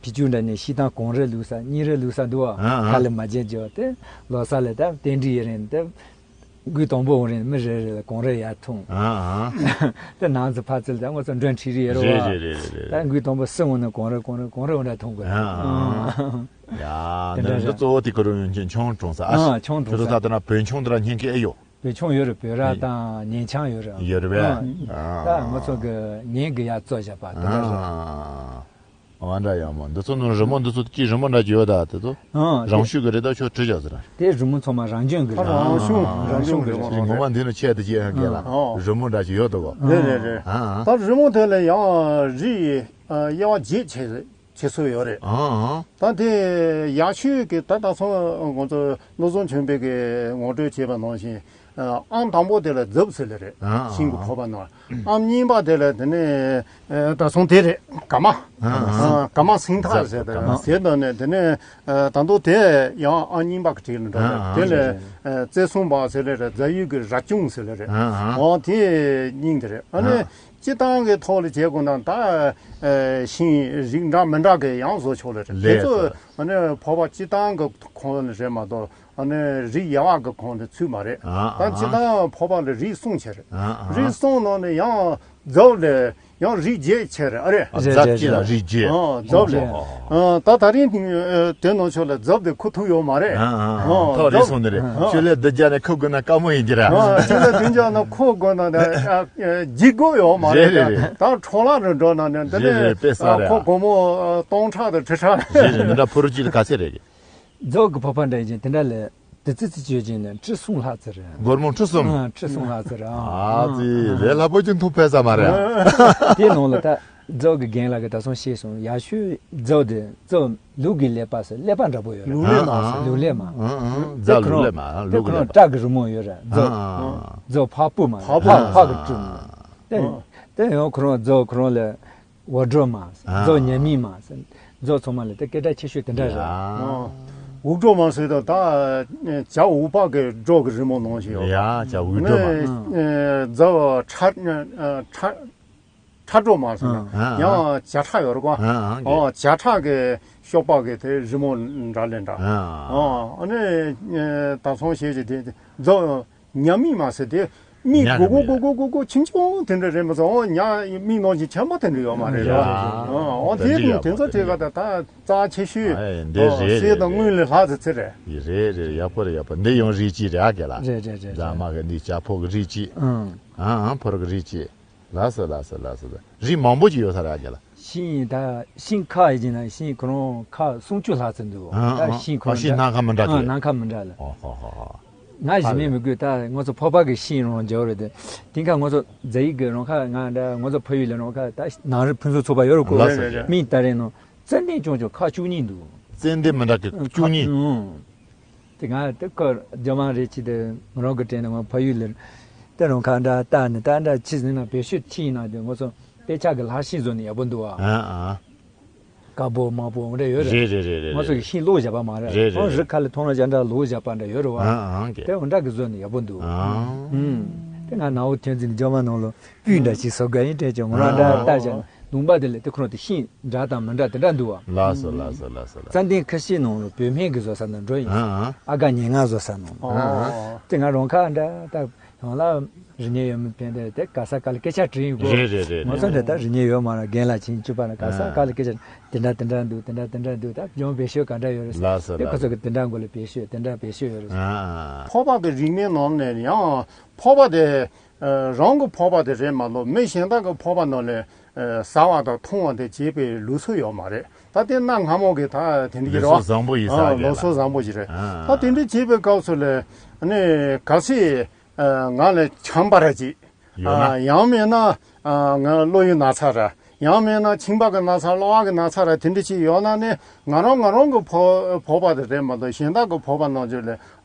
ཕི་ཅུ་འདྲ་ནི་ཤི་དང་གོང་རེ་ལུག་ས་གཉིས་རེ་ལུག་ས་འདུག་ཨ། ཨ་ཨ། ཁ་ལ་མ་བརྗེད་རྒྱུ་དེ་ལོ་གསར་ལ་ད་རྟེན་འབྲེལ་ཡི་རིང་དེ། དགུའི་དང་པོ་འོང་རིང་མི་རེ་རེ་ལ་གོང་རེ་ཡར་འཐུང་། ཨ་ཨ། དེ་ནང་ཚོ་ཕ་ཚལ་དང་ང་ཚོ་མགྲོན་ཁྲིད་རེ་ཡོད་རེད་བ། རེད་རེད་རེད་རེད། ད་དགུའི་དང་པོ་སུ་འོང་ན་གོང་རེ་གོང་རེ་གོང་རེ་འོང་འདྲ་འཐུང་དགོས། ཨ་ཨ། ཡ། དེ་འདྲ་འདི་རེད། གཙོ་བོ་དེ་ཁོ་རང་ཡོན་ཆེན་ཆང་འཐུང་ས་ཨ། ཨ་ཆང་འཐུང་ས། ཁྱོད་ཚོ་ད་ལྟ་ན་བོད་ཆང་དེ་འདྲ་སྙིང་གི་ཨེ་ཡོད། བོད་ཆང་ཡོད་རེད། བོད་ར་དང་ཉན་ཆང་ཡོད་རེད། ཡོད་རེད་པས། ཨ། ད་ང་ཚོ་གི་ཉན་གི་ཡར་བཙོ་བཞག་པ་དེ་འདྲ་རེད། ཨ། འོ་འདྲ་ཡག་མོ། འདི་ཚོ་ནང་རི་མོ་འདི་ཚོ་ཅི་རི་མོ་འདྲ་ཅིག་ཡོད་ད། དེ་ཚོ་ཨང་རང་ཤུགས་ཀྱི་རེད་ད། ཁྱོད་བྲིས་བཞག་ཟེར། དེ་རི་མོ་ཚང་མ་རང་བྱུང་གི་རེད། རང་བྱུང་ཨང་རང་བྱུང་གི་རི་མོ་ངོ་མ་འདི་ནི་ཆེད་དུ་ཅི་ཡང་གས་ལ་ཨང་རི་མོ་འདྲ་ཅིག་ཡོད་འདུག་གོ། རེད་རེད་རེད། ཨང་ཨང་། ད་རི་མོ་དེ་ལ་ཡང་རིགས་དབྱེ་བ་བརྒྱད་ཕྱེ་བྱེད་སྲོལ་ཡོད་རེད། ཨང་ཨང་། ད་དེ་ཡག་ཤོས་ཀྱི་ད་ད་སོང་ང་ཚོ་བློ་བཟང་ཆོས་འཕེལ་གྱིས་ངོ་སྤྲོད་བྱས་པ་ནང་བཞིན། ཨ་ཨམ་དང་པོ་དེ་ལ་རྫབ་ཟེར་ལེ་རེད། ཨ་ཨ། ཤིང་གི་ཕོར་པ་ནང་། ཨམ་གཉིས་པ་དེ་ལ་དེ་ནས་ཨ་ད་སོང་དེ་རེད། ག་མ། ཨ་ཨ། ཨ་ག་མ་སིང་ཐག་ཟེར་ད་ག་མ། ཟེར་ད་ནས་དེ་ནས་ཨ་ད་དུང་དེ་ཡང་ཨམ་གཉིས་པ་གི་གྲས་ལ་འགྲོ་རེད། ཨ་ཨ། དེ་ལ་ཨ་རྩེ་སྲུང་པ་ཟེར་ལེ་རེད། རྫ་ཡུལ་གྱི་ར་ཅུང་ཟེར་ལེ་རེད། ཨ་ཨ། འོ་དེ་སྙིང་དེ་རེད། ཨ་ནི་ཨ་སྤྱིར་བཏང་གི་ཐོག་ལ་བྱེད་དགོས་ན་ད་ཨ་ཤིང་རིགས་འདྲ་མི་འདྲ་གི་ཡང་བཟོ་ཆོག་ལེ་རེད། དེ་ལས་ཚོ་ཨ་ནི་ཕོར་པ་སྤྱིར་བཏང་གི་ཁོངས་ལ་རེད་མ་གཏོགས། ཨ་ནི་རིགས་དབྱེ་བ་གི་ཁོངས་དེ་ཚུད་མ་རེད། ཨ་ཨ། ད་སྤྱིར་བཏང་ཕོར་པ་ལ་རིགས་གསུམ་ཕྱེ་རེད། ཨ་ཨ། རིགས་གསུམ་ནང་ནས་ཡང་རྫབ་ལ་ཡང་རིགས་བརྒྱད་ཕྱེ་རེད། ཨ་རེད། ཨ་རྫབ་གཅིག་ལ་རིགས་བརྒྱད། ཨ་རྫབ་ལ། ཨོ་ཨོ་ཨོ། ཨ་ད་ད་རིང་དེ་ནང་ཆོས་ལ་རྫབ་དེ་ཁུ་ཐུག་ཡོད་མ་རེད། ཨ་ཨ། ཨ་ཐོག་རིགས་རྫབ་གསུམ་ནི་རེད། ཨ་ཁྱོད་ལས་འདི་རྒྱ་ནས་ཁུ་དགོས་ན་དཀའ་མོ་ཡིན་གྱི་རེད། ཨ་ཁྱོད་ལས་འདི་རྒྱ་ན་ཁུ་དགོས་ན་ནི་ཨ་ཨ་འཇིགས་དགོས་ཡོད་མ་རེད། རེད་རེད་རེད། ད་འཕྲོ་བརླག་རུ་འགྲོ་ན་ནི་འདི་རེད་རེད། ནས་དཔེ་གསར་ཨ་རེད། ཁོ་སྒོར་མོ་ཨ་སྟོང་ཕྲག་དང་ཁྲི་ཕྲག་རེད་རེད། འདི་འདྲ་ཕུ་རུ་གཅིག་ལ་ག་ཚད་རེད། རྫོགས་ཀྱི་ཕོར་པ་འདྲ་ཡིན་ཅིང་དེ་འདྲ་ལས་དེ་ཙི་ཙི་བྱོས་ཅིང་ནི་ཁྲི་གསུམ་ལྷག་ཙམ་རེད། སྒོར་མོ་ཁྲི་གསུམ། ཨ་ཁྲི་གསུམ་ལྷག་ཙམ་རེད། ཨ་ཨ་ཙི་རེད། ལྷག་པོ་ཅིག་འཐུང་ཕོད་ས་མ་རེད། དེའི་ནང་ལ་ད་རྫོགས་ཀྱི་རྒན་ལགས་ཀྱིས་ད་སོང་བཤད་སོང་། ཡག་ཤོས་རྫོགས་དེ་རྫོགས་ལུག་གི་ཀླད་པ་ཟེར། ཀླད་པ་འདྲ་པོ་ཡོད་རེད། ལུག་ཀླད་མ་ཟེར། ལུག་ཀླད་མ། ཨ་ཨ། རྫ་ལུག་ཀླད་མ། ལུག་ཀླད་པ། དེ་ཁོ་རང་སྐྲ་གི་རི་མོ་ཡོད་རེད། རྫོགས། ཨ་ཨ། རྫོགས་ཕག་པོ་མ་རེད། ཕག་པོ། ཕག་གི་སྤྲུལ་མ་རེད། དེ་ཡང་ཁོ་རང་རྫོགས་ཁོ་རང་ལ། འུར་སྒྲོག་མ། ཨ། རྫོགས་ཉ་མིག་མ། རྫོགས་ཚང་མ་ལ་དེ་སྐད་གྲགས་ཆེ་ཤོས་དེ་འདྲ་རེད། ཡ། ཨ། འུར་སྒྲོག་མ་ཟེར་དུས་ད་བྱ་འུག་པ་གི་སྒྲོག་གི་རི་མོ་ནང་བཞིན་ཡོད། ཡ་བྱ་འུག་སྒྲོག་མ། ནི་ཨ་རྫོགས་ཁྲ་ཁྲ་ཁྲ་སྒྲོག་མ་ཟེར་ན། ཨ། ཡང་བྱ་ཁྲ་ཡོད་རེད་གོ། ཨ་ཨ། ཨོ་བྱ་ཁྲ་གི་གཤོག་པ་གི་དེ་རི་མོ་འདྲ་ལས་འདྲ། ཨ་ཨ། ཨོ་ཨ་ནི་ད་སོང་བྱས་ཀྱི་དེ་རྫོགས། ཉ་མིག་མ་ཟེར་དེ། མིག་ཉ་གི་མིག་ལ། གུག་གུག་གུག་གུག་གུག་ཆུང་ཆུང་དེ་འདྲ་རེད་མ་གཏོགས། ཨོ་ཉ་མིག་ནང་བཞིན་ཆེན་པོ་དེ་འདྲ་ཡོད་མ་རེད། ཡ། ཨོ་དེ་དེ་འདྲ་ཡོད་དེ་ཚོ་མ་དེ་ག་རེད། ད་ད་རྩ་ཆེ་ཤོས། ཨེ་འདི་ཨོ་རེད་གསེར་རེད་དང་རེད། དངུལ་ལས་ལྷག་ཙམ་ཚེ་རེད། ཡི་རེད་རེད། ཡག་པོ་རེད། ཡག་པོ། འདི་ཡང་རིགས་གཅིག་རེད་ཨ་རྒན་ལགས། རེད་རེད་རེད་རེད། རྫ་མ་གི་འདི་བྱ་ཕོ་གི་རིགས་གཅིག་ཨང་། ཨ་ཨ་ཕོ་ར་གི་རིགས་གཅིག་ལགས་སོ་ལགས་སོ་ལགས་སོ། རིགས་མང་པོ་ཅིག་ཡོད་ས་རེད་ཨ་རྒན་ལགས། ཤིང་ད་ཤིང་ཁ་ཡིན་ན་ཤིང་ཁོ་རང་ཁ་སུམ་ཅུ་ལྷག་ཙམ་འདུག་ཨ་ད་ཨ་ཤིང་ཁོ་ཨ་རང་ཤིང་ད་སྣ་ཁ་མི་འདྲ་ཨ་གི་སྣ་ཁ་མི་འདྲ་ལ། ཨོ་ཧོ་ཧོ་ཧོ། ང་གཞི་ནས་མི་དགོས། ད་ང་ཚོ་ཕོར་པ་གི་ཤིང་རང་འཇལ་བ་རེད་དེ། དེང་ཁ་ང་ཚོ་རྫ་ཡིག་གི་རང་ཁ་ང་འདྲ་ང་ཚོ་ཕ་ཡུལ་ལ་རང་ཁ་ད་ནང་རི་ཕུན་སུམ་ཚོགས་པ་ཡོད་རེད་གོ་ལགས་སོ་རྒན། མིང་ད་རེད་ནོ། ཙན་དན་ཅུང་ཅུང་ཁ་བཅུ་གཉིས་འདུག་ཙན་དན་མི་འདྲ་གི་བཅུ་གཉིས། ཨང་། དེ་ང་དེ་ཁོ་རྒྱ་མ་རེད་ཅི་དེ་ང་རང་གི་དྲན་ནས་ང་ཕ་ཡུལ་ལ་དེ་རང་ཁ་འདྲ་ལྟ་ནས་ད་འདྲ་ཅི་ཟིན་ན་བེད་སྤྱོད་ཅི་ཡིན་ན་དེ་ང་ཚོ་དཔེ་ཆ་གི་ལྷག་ཤིང་བཟོ་ནས་ཡག་པོ་འདུག་ཨ། ཨ་ཨ། དཀར་པོ་དམར་པོ་འོ་འདྲ་ཡོད་རེད། རེད་རེད་རེད་རེད། ང་ཚོ་གི་ཤིང་ལོག་བཞག་པ་མ་རེད། རེད་རེད། ཁོང་རི་ཁ་ལ་མཐོང་ན་ཅང་འདྲ་ལོག་བཞག་པ་འདྲ་ཡོད་རེད་བ། ཨང་ཨང་གི། དེ་འོ་འདྲ་གི་བཟོས་ནས་ཡག་པོ་འདུག་ཨང་། ཨུམ། དེ་ང་ནའོ་ཐན་ཙིན་ཇོ་མ་ནང་ལོ་སྤུས་འདྲ་ཞིག་བཟོ་དགོས་ཡིན་དྲན་བྱུང་། ང་རང་འདྲ་ལྟ་བྱས་ན་ལུང་པ་དེ་ལ་དེ་ཁོ་རང་དེ་ཤིང་འདྲ་དང་མི་འདྲ་དེ་འདྲ་འདུག་བ། ལགས་སོ་ལགས་སོ་ལགས་སོ་ལགས། ཙན་དན་ཁ་ཤས་ནང་ལ་བོད་སྨན་གི་བཟོ་ས་ནང་འགྲོ་ཡིན། ཨང་ཨང་། ཨ་ག་ཉེ་ང་བཟོ་ས་ནང་། ཨང་ཨང་། དེ་ང་རང་ཁ་འདྲ་ད། ཡང་ལ་རིག་གནས་ཡོད་མེད་ཕན་ཐོགས་དེ་ག་ས་ག་ལ་སྐད་ཆ་དྲིས་ཡིན་གོ། རེད་རེད་རེད། ང་ཚོ་འདྲ་ད་རིག་གནས་ཡོད་མ་རེད། རྒན་ལགས་ཆེན་བཅུ་པ་ན་ག་ས་ག་ལ་སྐད་ཆ་དེ་འདྲ་དེ་འདྲ་འདུག་དེ་འདྲ་དེ་འདྲ་འདུག་ད་ལྗོངས་བེད་སྤྱོད་ག་འདྲ་ཡོད་རེད། ལགས་སོ་དེ་ཁོ་ཚོ་གི་དེ་འདྲ་མགོ་ལ་བེད་སྤྱོད་དེ་འདྲ་བེད་སྤྱོད་ཡོད་རེད། ཕོར་པ་གི་རིག་གནས་ནང་ནས་ཡང་ཕོར་པ་དེ་རང་གི་ཕོར་པ་དེ་རེད་མ་གཏོགས་མི་གཞན་དག་གི་ཕོར་པ་ནང་ལ་ཟ་བ་དང་འཐུང་བ་དེ་བྱེད་པའི་ལུགས་སྲོལ་ཡོད་མ་རེད། ད་དེ་གནའ་སྔ་མོ་གི་ད་དེ་འདྲ་གི་རེད་བ། ལུགས་སྲོལ་བཟང་པོ་ཡིན་ས་རེད། ལུགས་སྲོལ་བཟང་པོ་ཞིག་རེད། ད་དེ་འདྲ་བྱེད་པའི་སྐབས་སུ་ལ་ནི་གལ་སྲིད། ང་ལ་ཆམ་པ་ར་ཅིག་ཡང་མིན་ན་ང་གློ་ཡི་ན་ཚ་ར། ཡང་མིན་ན་མཆིན་པ་གི་ན་ཚ་གློ་བ་གི་ན་ཚ་ར་དེ་འདྲ་ཅིག་ཡོད་ན་ནི་ང་རང་ང་རང་གི་ཕོ་ཕོར་པ་དེ་རེད་མ་གཏོགས་གཞན་དག་གི་ཕོར་པ་ནང་ཆོས་ལ་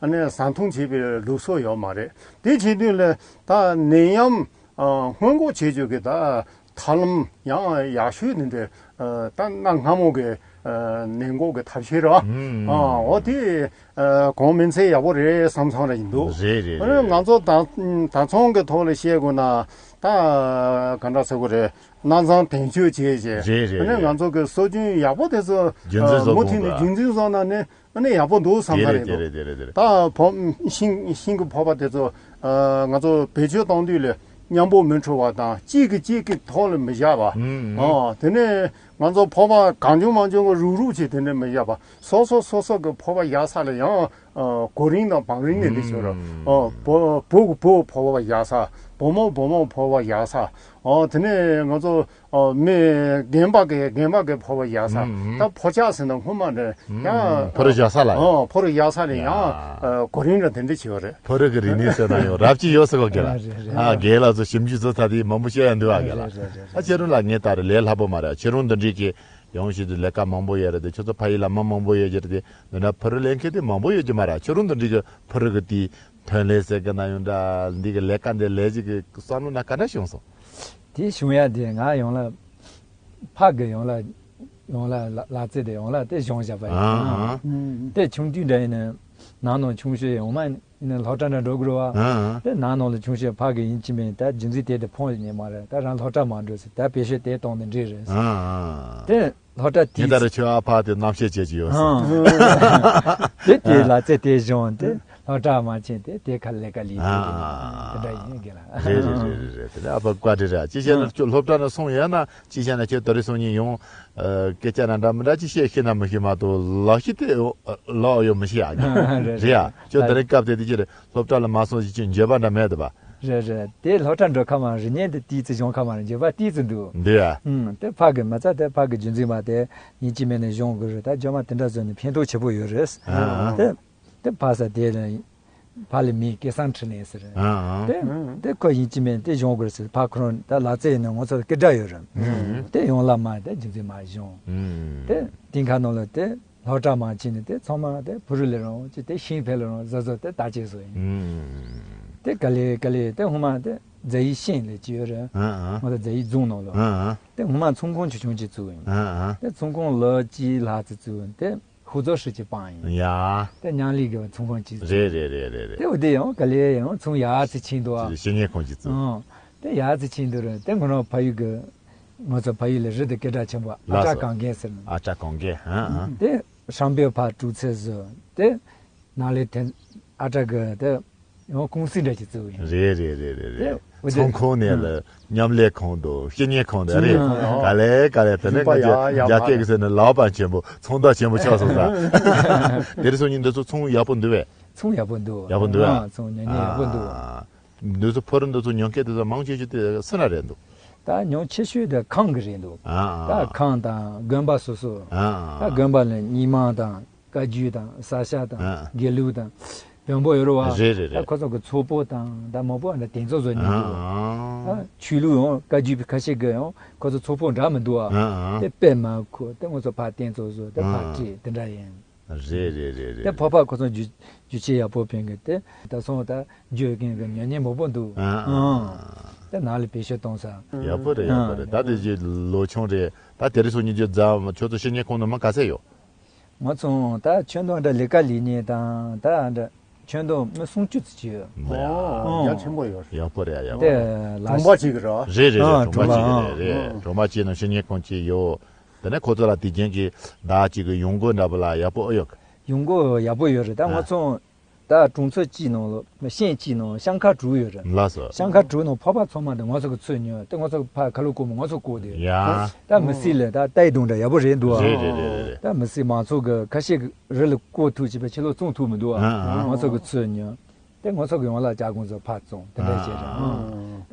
ཟ་འཐུང་བྱེད་པའི་ལུགས་སྲོལ་ཡོད་མ་རེད། དེ་བྱེད་དུས་ལ་ད་ནད་ཡམས་སྔོན་འགོག་བྱེད་རྒྱུ་གི་ད། ཐབས་ལམ་ཡང་ཡག་ཤོས་ནི་འདི་ད་གནའ་སྔ་མོ་གི་ནད་འགོག་གི་ཐབས་ཤེས་རེད། འོ་དེ་གོང་མིན་ཚད་ཡག་པོ་རེད་བསམ་བསམ་ར་ཡིན་འདུག་རེད་རེད། ཨ་ནི་རེད། ང་ཚོ་ད་ད་ཚོང་གི་ཐོག་ལ་བཤད་དགོས་ན་ད་ག་འདྲ་ཟེར་དགོས་རེད། གནའ་རྫོང་དེང་ཆོས་བྱས་བྱས། རེད་རེད། ཨ་ནི་རེད། ང་ཚོ་གི་སྲོལ་རྒྱུན་ཡག་པོ་དེ་ཚོ་རྒྱུན་འཛིན་བཟོ་མུ་མཐུད་དགོས་ནས་རྒྱུན་འཛིན་བཟོ་ན་ནི། ཨ་ནི་ཡག་པོ་འདུག་བསམ་ས་རེད་འདུག་དེ་རེད་དེ་རེད་དེ་རེད། ད་བོ་ཤིང་ཤིང་གི་ཕོར་པ་དེ་ཚོ་ང་ཚོ་བེད་སྤྱོད་གཏོང་དུས་ལ་མཉམ་པོ་མི་འཁྲུ་བ་དང་གཅིག་གིས་གཅིག་གི་ཐོག་ལ་མི་བཞག་པ། ཨོ་དེ་ནས་ང་ཚོ་ཕོར་པ་གང་བྱུང་མང་བྱུང་གི་རུག་རུག་བྱས་དེ་འདྲ་མི་བཞག་པ། སོ་སོ་སོ་སོ་གི་ཕོར་པ་བཞག་ས་ལ་ཡང་གོ་རིམ་དང་བང་རིམ་ནས་འདི་ཞོར་ཨོ་བུ་བུ་གི་བུ་ཕོར་པ་བཞག་ས། བུ་མོ་བུ་མོ་ཕོར་པ་བཞག་ས། ཨོ་དེ་ནས་ང་ཚོ། ཨོ་མི་རྒན་པ་གི་རྒན་པ་གི་ཕོར་པ་བཞག་ས། ཨུམ། ད་ཕོ་ཆག་ཟེར་ན་སྔོན་མ་འདྲ་ཡང་ཕོ་རུ་བཞག་ས་ལ། ཨོ་ཕོ་རུ་བཞག་ས་ནས་ཡང་ཨ་གོ་རིམ་འདྲ་དེ་འདྲ་བྱེད་པ་རེད། ཕོ་རུ་གི་རིག་གནས་ཟེར་ན་ཡང་རབ་ཅིག་ཡོད་ཟེར་གོ་གི་ལ། རེད་རེད། ཨ་རྒན་ལགས་ཚོ་ཞིབ་འཇུག་ཚོ་ད་དེ་མང་པོ་བཤད་ཡ་འདུག་ཨ་གི་ལ། རེད་རེད་རེད། ཨ་ཁྱེད་རང་ལ་ངས་ད་རེ་ལས་སླ་པོ་མ་རེད། ཁྱེད་རང་འདི་འདྲའི་གི་ཡོང་ཞིག་ཏུ་ལས་ཀ་མང་པོ་ཡོད་རེད་དེ། ཁྱོད་ཚོ་ཕ་ཡུལ་ལ་མི་མང་པོ་ཡོད་ཀྱི་རེད་དེ། འདི་འདྲ་ཕོ་རུ་ལེན་མཁན་དེ་མང་པོ་ཡོད་ཀྱི་མ་རེད། ཁྱེད་རང་འདི་འདྲའི་གི་ཕོ་རུ་གི་དེ། ཐོན་ལས་ཟེར་གི་ན་ཡོང་འདྲ་འདི་གི་ལས་ཀ་འདི་ལས་ཀྱི་གི་བསམ་བློ་ན་ག་འདྲ་བྱུང་སོང་། དེ་བྱུང་ཡ་དེ་ང་ཡོང་ལ་ཕ་གི་ཡོང་ལ་ཡོང་ལ་ལ་ལ་རྩེ་དེ་ཡོང་ལ་དེ་བྱུང་བཞག་པ་ཡིན། ཨ་ཨ། དེ་ཆུང་དུས་འདྲ་ཡིན་ན་ནང་ནང་ཆུང་ཤོས་ཡོང་མ་ཡིན་ན་སློབ་གྲྭ་འདྲ་འགྲོ་དགོས་རེད་བ། ཨ་ཨ། དེ་ནང་ནང་ལ་ཆུང་ཤོས་ཕ་གི་ཡིན་གཅིག་མིན་ད་རྒྱུ་མཚན་དེ་དེ་ཕོངས་ཉེ་མ་རེད། ད་རང་སློབ་གྲྭ་མ་འགྲོ་ཟེར་ད་བེད་སྤྱོད་དེ་གཏོང་ནས་འགྲིག་རེད། ཨ་ཨ། དེ། སློབ་གྲྭ་ངས་ད་དེའི་རེ་ཁྱོད་ཨ་ཕ་དེ་རྣམ་ཤེས་བྱེད་ཀྱི་ཡོད་ཟེར། ཨང་། དེ་དེའི་ལ་རྩེ་དེ་བྱུང་དེ་སློབ་གྲྭ་མ་ཕྱིན་དེ་དེ་ཁ་ལས་ཀ་ལས་དེ་ཨ་དེ་འདྲ་ཡིན་གི་ལ། རེད་རེད་རེད་རེད་རེད། དེ་ནས་ཨ་ཕ་བཀའ་དྲིན་རེད། ཅི་བྱས་ན་ཁྱོད་སློབ་གྲྭ་ནས་སོང་ཡོད་ན་ཅི་བྱས་ན་ཁྱོད་དེ་རིང་སང་ཉིན་ཡོང་སྐད་ཆ་འདྲ་འདྲ་མི་འདྲ་ཅི་བཤད་ཤེས་ན་མི་ཤེས་མ་གཏོགས་ལག་ཤེས་དེ་ལག་ཡོད་མི་ཤེས་ཨ་གི། རེད་རེད། ཡ་ཁྱོད་དེ་རིང་སྐབས་དེ་དེ་ཅི་རེད། སློབ་གྲྭ་ལ་མ་སོང་ཞིག་ཅིག་འགྱོད་པ་འདྲ་མེད་དོ་བ། རེད་རེད། དེ་སློབ་གྲྭ་འགྲོ་ཁ་མ་རེད། ཉན་དེ་ཏིས་ཙི་གཞུང་ཁ་མ་རེད། འགྱོད་པ་ཏིས་ཙི་འདུག་འདི་ཡ། ཨུམ། དེ་ཕ་གི་མ་རྩ་དེ་ཕ་གི་རྒྱུན་འཛིན་པ་དེ་ཡིན་གཅིག་མིན་ནས་གཞུང་དགོས་རེད། ད་ཇོ་མ་དེ་འདྲ་བཟོས་ནས་ཕན་ཐོགས་ཆེ་པོ་ཡོད་རེད། ཨ་ཨ། དེ་དེ་ཕ་ས་དེ་ལ་ཕ་ལ་མི་སྐལ་བཟང་འཕྲིན་ལས་ཟེར། ཨ་ཨ། དེ་དེ་ཁོ་ཡིན་གཅིག་མིན་དེ་གཞུང་དགོས་རེད་ཟེར། ཕ་ཁོ་རང་ད་ལག་རྩལ་ཡིན་ན་ང་ཚོ་སྐད་སྒྲ་ཡོད་རེད། ཨུམ། དེ་ཡོང་ལ་མ་དེ་རྒྱུན་འཛིན་མ་གཞུང་ཨུམ། དེ་དེང་ཁ་ནང་ལ་དེ། སློབ་གྲྭ་མ་ཕྱིན་ནས་དེ་ཚང་མ་དེ་ཕུ་རུ་ལས་རང་ཅི་དེ་ཤིང་ཕེ་ལ་རང་བཟོ་བཟོ་དེ་ད་ཅེས་བཟོ་ཡིན། ཨུམ། དེ་ག་ལེ་ག་ལེ་དེ་སྔོན་མ་དེ་རྫ་ཡི་ཤིང་ལས་ཅི་ཡོད་རེད། ཨ་ཨ། ང་ཚོ་རྫ་ཡི་རྫོང་ནང་ལ། ཨ་ཨ། དེ་སྔོན་མ་ཚོང་ཁང་ཆུང་ཆུང་ཅིག་བཙུགས་ཡིན། ཨ་ཨ། དེ་ཚོང་ཁང་ལོ་གཅིག་ལྷག་ཙམ་བཙུགས་ཡིན། དེ་ཧུ་ཙོ་ཧྲི་ཅིག་སྤངས་ཡིན། ཡ། དེ་མཉམ་ལས་ཀྱི་ཚོང་ཁང་ཅིག་བཙུགས། རེད་རེད་རེད་རེད་རེད། དེ་འོ་དེ་ཡང་ག་ལེ་ཡང་ཚོང་ཡག་ཙམ་ཕྱིན་འདུག་ཨ། བཤེས་གཉེན་ཁང་ཅིག་བཙུགས། ཨང་། དེ་ཡག་ཙམ་ཕྱིན་འདུག་རེད། དེ་ང་རང་ཕ་ཡུལ་གི་ང་ཚོ་ཕ་ཡུལ་ལ་རི་དེ་སྐད་གྲགས་ཆེན་པོ་ཨ་ལགས་ཏྲ་སོ། གངས་རྒན་ཟེར་ནས། ཨ་ཏྲ་གངས་རྒན། ཨ་ཨ། དེ་ཧྲང་པེའུ་ཕར་གྲུ་ཚེ་བཟོ་དེ་ནང་ལས་དེ་ཨ་ཏྲ་གི་དེ་ཡང་ཀུང་སི་འདྲ་ཞིག་བཙུགས་ཡིན། རེད་རེད་རེད་རེད་རེད། དེ་འོ་དེ་ཚོང་ཁང་ནས་ལ་མཉམ་ལས་ཁང་དང་བཤེས་གཉེན་ཁང་དང་རེད། ཨ་ཨ། ག་ལེ་ག་ལེ་དེ་ནས་ཡིན་པ་ང་ཚོ་ཡ་ཡ་རྒྱ་སྐད་གི་ཟེར་ནས་ལའོ་པན་ཆེན་པོ་ཚོང་བདག་ཆེན་པོ་ཆགས་སོང་ས། དེ་རིང་སང་ཉིན་འདི་ཚོ་ཚོང་ཡག་པོ་འདུག་བས། ཚོང་ཡག་པོ་འདུག་ཡག་པོ་འདུག་བས། ཨ་ཚོང་ཉོ་ཉོ་ཡག་པོ་འདུག་ཨ། འདི་ཚོ་ཕོ་རུ་འདི་ཚོ་ཉོ་མཁན་དེ་ཚོ་མང་ཆེ་ཤོས་དེ་སུ་ན་རེད་འདུག་ད་ཉོ་ཆེ་ཤོས་དེ་ཁང་གི་རེད་འདུག་ཨ་ཨ། ད་ཁང་དང་དགོན་པ་སོ་སོ། ཨ་ཨ། ད་དགོན་པ་ལ་རྙིང་མ་དང་བཀའ་བརྒྱུད་དང་ས་སྐྱ་དང་ཨ་ཨ། དགེ་ལུགས་དང་བོན་པོ་ཡོད་རེད་བ། རེད་རེད་ད་རེད། ཁོ་ཚོ་གི་ཚོགས་པོ་དང་ད་མོ་པོ་འདྲ་དེ་ཚོ་བཟོ་ཉན་འདུག་ཨ་ཨ། ད་ཆོས་ལུགས་ཡང་བཀའ་བརྒྱུད་པའི་ཁ་ཤས་ཀྱི་ཡང་ཁོ་ཚོ་ཚོགས་པོ་འདྲ་མི་འདུག་ཨ། ཨ་ཨ། དེ་དཔེ་མ་ཁོ་དེ་ང་ཚོ་ཕར་རྟེན་ཚོགས་བཟོ་དེ་ཕར་ཨ་ཨ། བྲིས་དེ་འདྲ་ཡིན། རེད་རེད་རེད་རེད། དེ་ཕོར་པ་ཁོ་ཚོ་རྒྱུ་རྒྱུ་ཆ་ཡག་པོ་ཕན་གི་དེ་ད་སོང་ད་རྒྱུ་མཁན་གི་ཉོ་མཁན་མང་པོ་འདུག་ཨ་ཨ། ཨང་། དེ་ནང་ལ་བེད་སྤྱོད་གཏོང་ས། ཡག་པོ་རེད་ཡག་པོ་རེད། ཨང་། ད་དེ་རྗེས་ལོ་ཆུང་རེད། ད་ ད་དེ་རིང་སང་ཉིན་རྒྱུ་རྫ་ཁྱོད་ཚོ་བཤེས་གཉེན་ཁང་ནང་མི་ག་ཚད་ཡོད། ང་ཚོ་ད་ཁྱོན་བསྡོམས་འདྲ་ལས་ཀ་ལས་མཁན་དང་ད་འདྲ་ཁྱོན་བསྡོམས་མི་སུམ་ཅུ་ཙམ་ཅིག་ཡོད། ཡ། ཨོ། རྒྱ་ཆེན་པོ་ཡོད་རེད། ཡག་པོ་རེད་ཡ། ཡག་པོ་དེ་རེད། ལ་གྲོང་པ་གཅིག་གི་ར། རེད་རེད་རེད། ཨ། གྲོང་པ་གྲོང་པ། གཅིག་རེད། རེད་རེད། ཨ། གྲོང་པ་གཅིག་ནང་བཤེས་གཉེན་ཁང་གཅིག་ཡོད། དེ་ནས་ཁོ་ཚོ་ལ་དེ་རྒྱུན་གྱི་བདག་གཅིག་གི་ཡོང་སྒོ་འདྲ་པོ་ལ་ཡག་པོ་ཨེ་ཡོད་གི། ཡོང་སྒོ་ཡག་པོ་ཡོད་རེད། ད་ཨ། ང་ཚོ་ད་གྲོང་ཚོ་གཅིག་ནང་ལ་ཤན་གཅིག་ནང་ཤང་ཁ་དྲུག་ཡོད་རེད། ལགས་སོ། ཤང་ཁ་དྲུག་ནང་ཕོར་པ་ཚང་མ་དེ་ང་ཚོ་གི་ཚུར་ཉོས་ཏེ་ང་ཚོ་གི་ཕར་ཁ་ལོ་བསྐོར་མོ་ང་ཚོ་བསྐོར་དེ། ཡ། ད་མི་སེར་ལ་ད་ལྟ་ཡི་དང་འདྲ་ཡག་པོ་རེད་འདུག་ཨ། རེད་རེད་རེད་རེད། ད་མི་སེར་མང་ཚོགས་གི་ཁ་ཤས་ཀྱི་རི་ལ་བསྐོར་ཐུབ་ཅེས་པའི་ཕྱི་ལོགས་བཙོང་ཐུབ་མི་འདུག་ཨ། ཨ་ཨ། ང་ཚོ་གི་ཚུར་ཉོས་ཏེ་ང་ཚོ་གི་ཡང་ལ་ཇ་གུང་ཚོ་ཕར་བཙོང་དེ་འདྲ་བྱས་རེད། ཨ།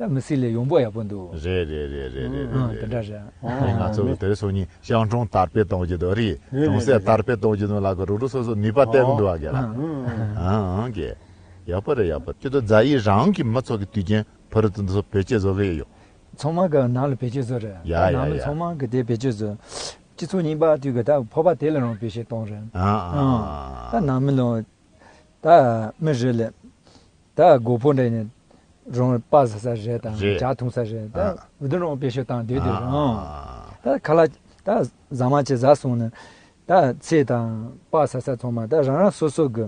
ཨ། ད་མི་སེར་ལ་ཡོང་འབབ་ཡག་པོ་འདུག་རེད་རེད་རེད་རེད་རེད། ཨ། རེད་དེ་འདྲ་རེད། རེད། ང་ཚོ་གི་དེ་རིང་སང་ཉིན་ཤང་གྲོང་དར་སྤེལ་གཏོང་རྒྱུ་དང་རེད། རེད་གྲོང་གསེབ་རེད་རེད། དར་སྤེལ་གཏོང་རྒྱུ་དང་ལ་གི་རོགས་རོགས་སོ་སོ་ནུས་པ་སྟེར་གི་འདུག་ཨ་ག་ལ། ཨ་ཨ་ག་ཡག་པོ་རེད་ཡག་པོ། ཁྱོད་ཚོ་རྫ་ཡུལ་རང་གི་མི་ཚོ་གི་དུས་རྒྱུན་ཕུ་རུ་དེ་ཚོ་བེད་སྤྱོད་བཟོ་གི་ཡོད། ཚང་མ་གི་ནང་ལ་བེད་སྤྱོད་བཟོ་རེད། ཡ་ཡ་ནང་མི་ཡ། ཚང་མ་གི་དེ་བེད་སྤྱོད་བཟོ། སྤྱི་ཚོགས་རྙིང་པ་དུས་གི་ད་ཕོར་པ་དེ་ལ་རང་བེད་སྤྱོད་གཏོང་རེད། ཨ་ཨ། ཨ། ད་ནང་མི་ལོ། ད་མི་རེ་ལ་ད་སྒོར་ཕོར་འདྲ་ཡིན་རང་པ་ཟ་ས་རེད་དང་རེད། ཇ་འཐུང་ས་རེད། ད་ཨ། འུ་དུ་རང་བེད་སྤྱོད་བཏང་བསྡད་དུས་རེད། ཨ། ཨང་། ད་ཁ་ལག་ད་ཟ་མ་བཅས་ཟ་སོང་ནས་ད་ཚེ་དང་པ་ཟ་ས་ཚང་མ་ད་རང་རང་སོ་སོ་གི་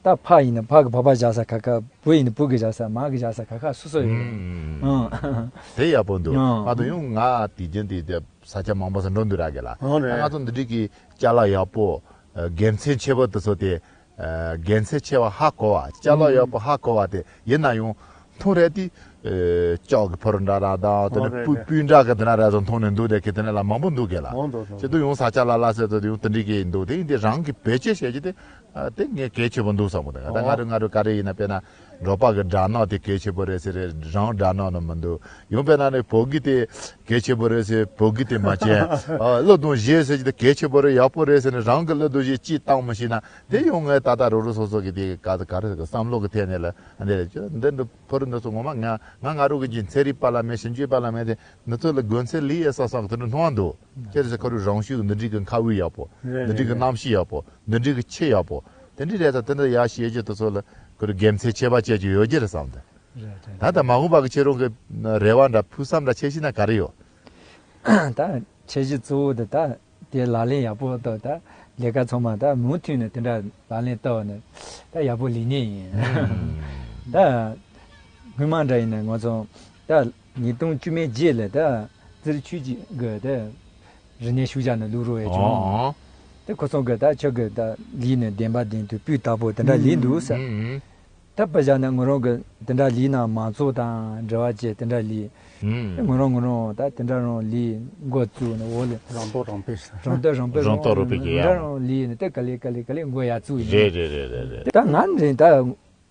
ད་ཕ་ཡིན་ན་ཕ་གི་ཕོར་པ་བཞག་ས་ཁ་ཁ། བུ་ཡིན་ན་བུ་གི་བཞག་ས། མ་གི་བཞག་ས་ཁ་ཁ་སོ་སོ་ཡོད་རེད། ཨང་། དེ་ཡག་པོ་འདུག་ཨང་། ང་དང་ཡང་ང་དུས་རྒྱུན་དེ་དེ་ས་ཆ་མང་པོ་སུ་འགྲོ་འདུག་ར་གི་ལ། ཨང་རེད། ང་ཚོ་འདི་འདྲའི་གི་ཅ་ལག་ཡག་པོ། ཨ། དགེ་མཚན་ཆེ་བོ་དེ་ཚོ་དེ། ཨ། དགེ་མཚན་ཆེ་བ་ཧ་གོ་བ། ཅ་ལག་ཡག་པོ་ཧ་གོ་བ་དེ་ཡིན་ན་ཡང་མཐོང་རེད་དེ། ཨ། ལྕགས་ཀྱི་ཕུར་འདྲ་ར་དང་དེ་ནས་ཨོ་རེད་སྤུས་རེད། སྤུས་འདྲ་གི་དེ་ན་ར་ཚོ་མཐོང་ནས་འདུག་དེ་གི་དེ་ནས་ལ་མང་པོ་འདུག་གི་ལ། ཨོ་འདུག་འདུག་ཅི་འདུག་ཡང་ས་ཆ་ལ་ལ་ཟེར་དུ་ཡང་དེ་འདྲའི་གི་འདུག་དེ་ཡིན་དེ་རང་གི་བེད་སྤྱོད་བྱེད་རྒྱུ་དེ། ཨ། དེ་ངས་གལ་ཆེ་བོ་འདུག་བསམ་གི་འདུག་ད་ང་ཨོ་རུ་ང་རུ་ག་རེ་ཡིན་ན་དཔེར་ན་འབྲོག་པ་གི་སྦྲ་ནག་དེ་གལ་ཆེ་བོ་རེད་ཟེར་རེད། རང་སྦྲ་ནག་ནང་མི་འདུག་ཡང་དཔེར་ན་ནི་བོད་གི་དེ་གལ་ཆེ་བོ་རེད་ཟེར། བོད་གི་དེ་མ་བྱན། ཨ། བློ་གདོང་བཞེས་ཟེར་གྱི་དེ་གལ་ཆེ་བོ་རེད་ཡག་པོ་རེད་ཟེར་ནས་རང་གི་བློ་གདོང་བཞེས་ཅིག་བཏང་མི་ཤེས་ན། དེ་ཡང་ངས་ད་ལྟ་རོ་རོ་སོ་སོ་གི་དེ་ག་ག་རེ་ཟེར་གི་བསམ་བློ་གི་ཐད་ནས་ལ་འདི་རེད། འདི་འདི་ཕུ་རུ་འདི་ཚོ་ངོ་མ་ང་ང་ང་རུ་གི་ཅིག་ཚན་རིག་པ་ལ་མེད། ཞིབ་འཇུག་པ་ལ་མེད་དེ། འདི་ཚོ་ལ་དགོས་ཚད་ལི་ཡེ་ས་སང་གི་དེ་འདྲ་མཐོང་བ་འདུག་ཨ། ཁྱེད་རེ་ས་ཁ་རུ་རང་ཤུགས་འདི་འདྲི་གི་ཁ་བུ་ཡག་པོ། རེད་འདི་འདྲི་གི་རེད་རེད། གནམ་གཤིས་ཡག་པོ། འདི་འདྲི་གི་ཆུ་ཡག་པོ། དེ་འདྲི་རེད། ད་དེ་འདྲ་ཡག་ཤེས་རྒྱུ་དེ་ཚོ་ལ་ཁོ་རུ་དགེ་མཚན་ཆེ་བ་བྱེད་རྒྱུ་ཡོད་རྒྱུ་རེད་བསམ་དེ། རེད་རེད། ད་ལྟ་མ་འོངས་པ་གི་ཁྱེད་རང་གི་རེ་བ་འདྲ་ཕུགས་བསམ་འདྲ་ཆེ་ཤེས་ན་ག་རེ་ཡོད། ད་ཁྱེད་ཀྱི་གཙོ་བོ་དེ་ད་དེ་ལག་ལེན་ཡག་པོ་ད་ད་ལས་ཀ་ཚང་མ་ད་མུ་མཐུད་ནས་དེ་འདྲ་ལག་ལེན་བསྟར་བ་ནི་ད་ཡག་པོ་ལས་ངེས་ཡིན། ཨ། ད་སྔོན་མ་འདྲ་ཡིན་ན་ང་ཚོ་ད་ཉིས་སྟོང་བཅུ་མེད་བརྒྱད་ལ་ད་ཙིར་ཆུས་ཀྱི་གི་ད་རི་ནས་ཤུགས་བཞག་ནས་བླུག་རོགས་ཡས་བྱུང་། ཨོ། ད་ཁོ་ཚོ་གི་ད་ཁྱོད་གི་ད་ལས་ནས་བདེན་པ་བདེན་དུ་སྤུས་དག་པོ་དེ་འདྲ་ལས་འདུག་ཟེར། ཨ། ད་དཔེ་བཞག་ན་ང་རང་གི་དེ་འདྲ་ལས་ན་མང་ཚོགས་དང་འབྲེལ་བ་བྱས་དེ་འདྲ་ལས། ཨ། ང་རང་ང་རང་ད་དེ་འདྲ་རང་ལས་འགོ་བཙུགས་ནས་འོག་ལ་རང་རྟོགས་རང་སྤེལ། རང་རྟོགས་རང་སྤེལ་རང་རང་རྟོགས་རང་སྤེལ་གྱི་ཡ། རང་ལས་ནས་ད་ག་ལེ་ག་ལེ་ག་ལེ་འགོ་ཡར་བཙུགས་ཡིན། རེད་རེད་རེད་རེད་རེད། ད་ང་འདྲེན་ད་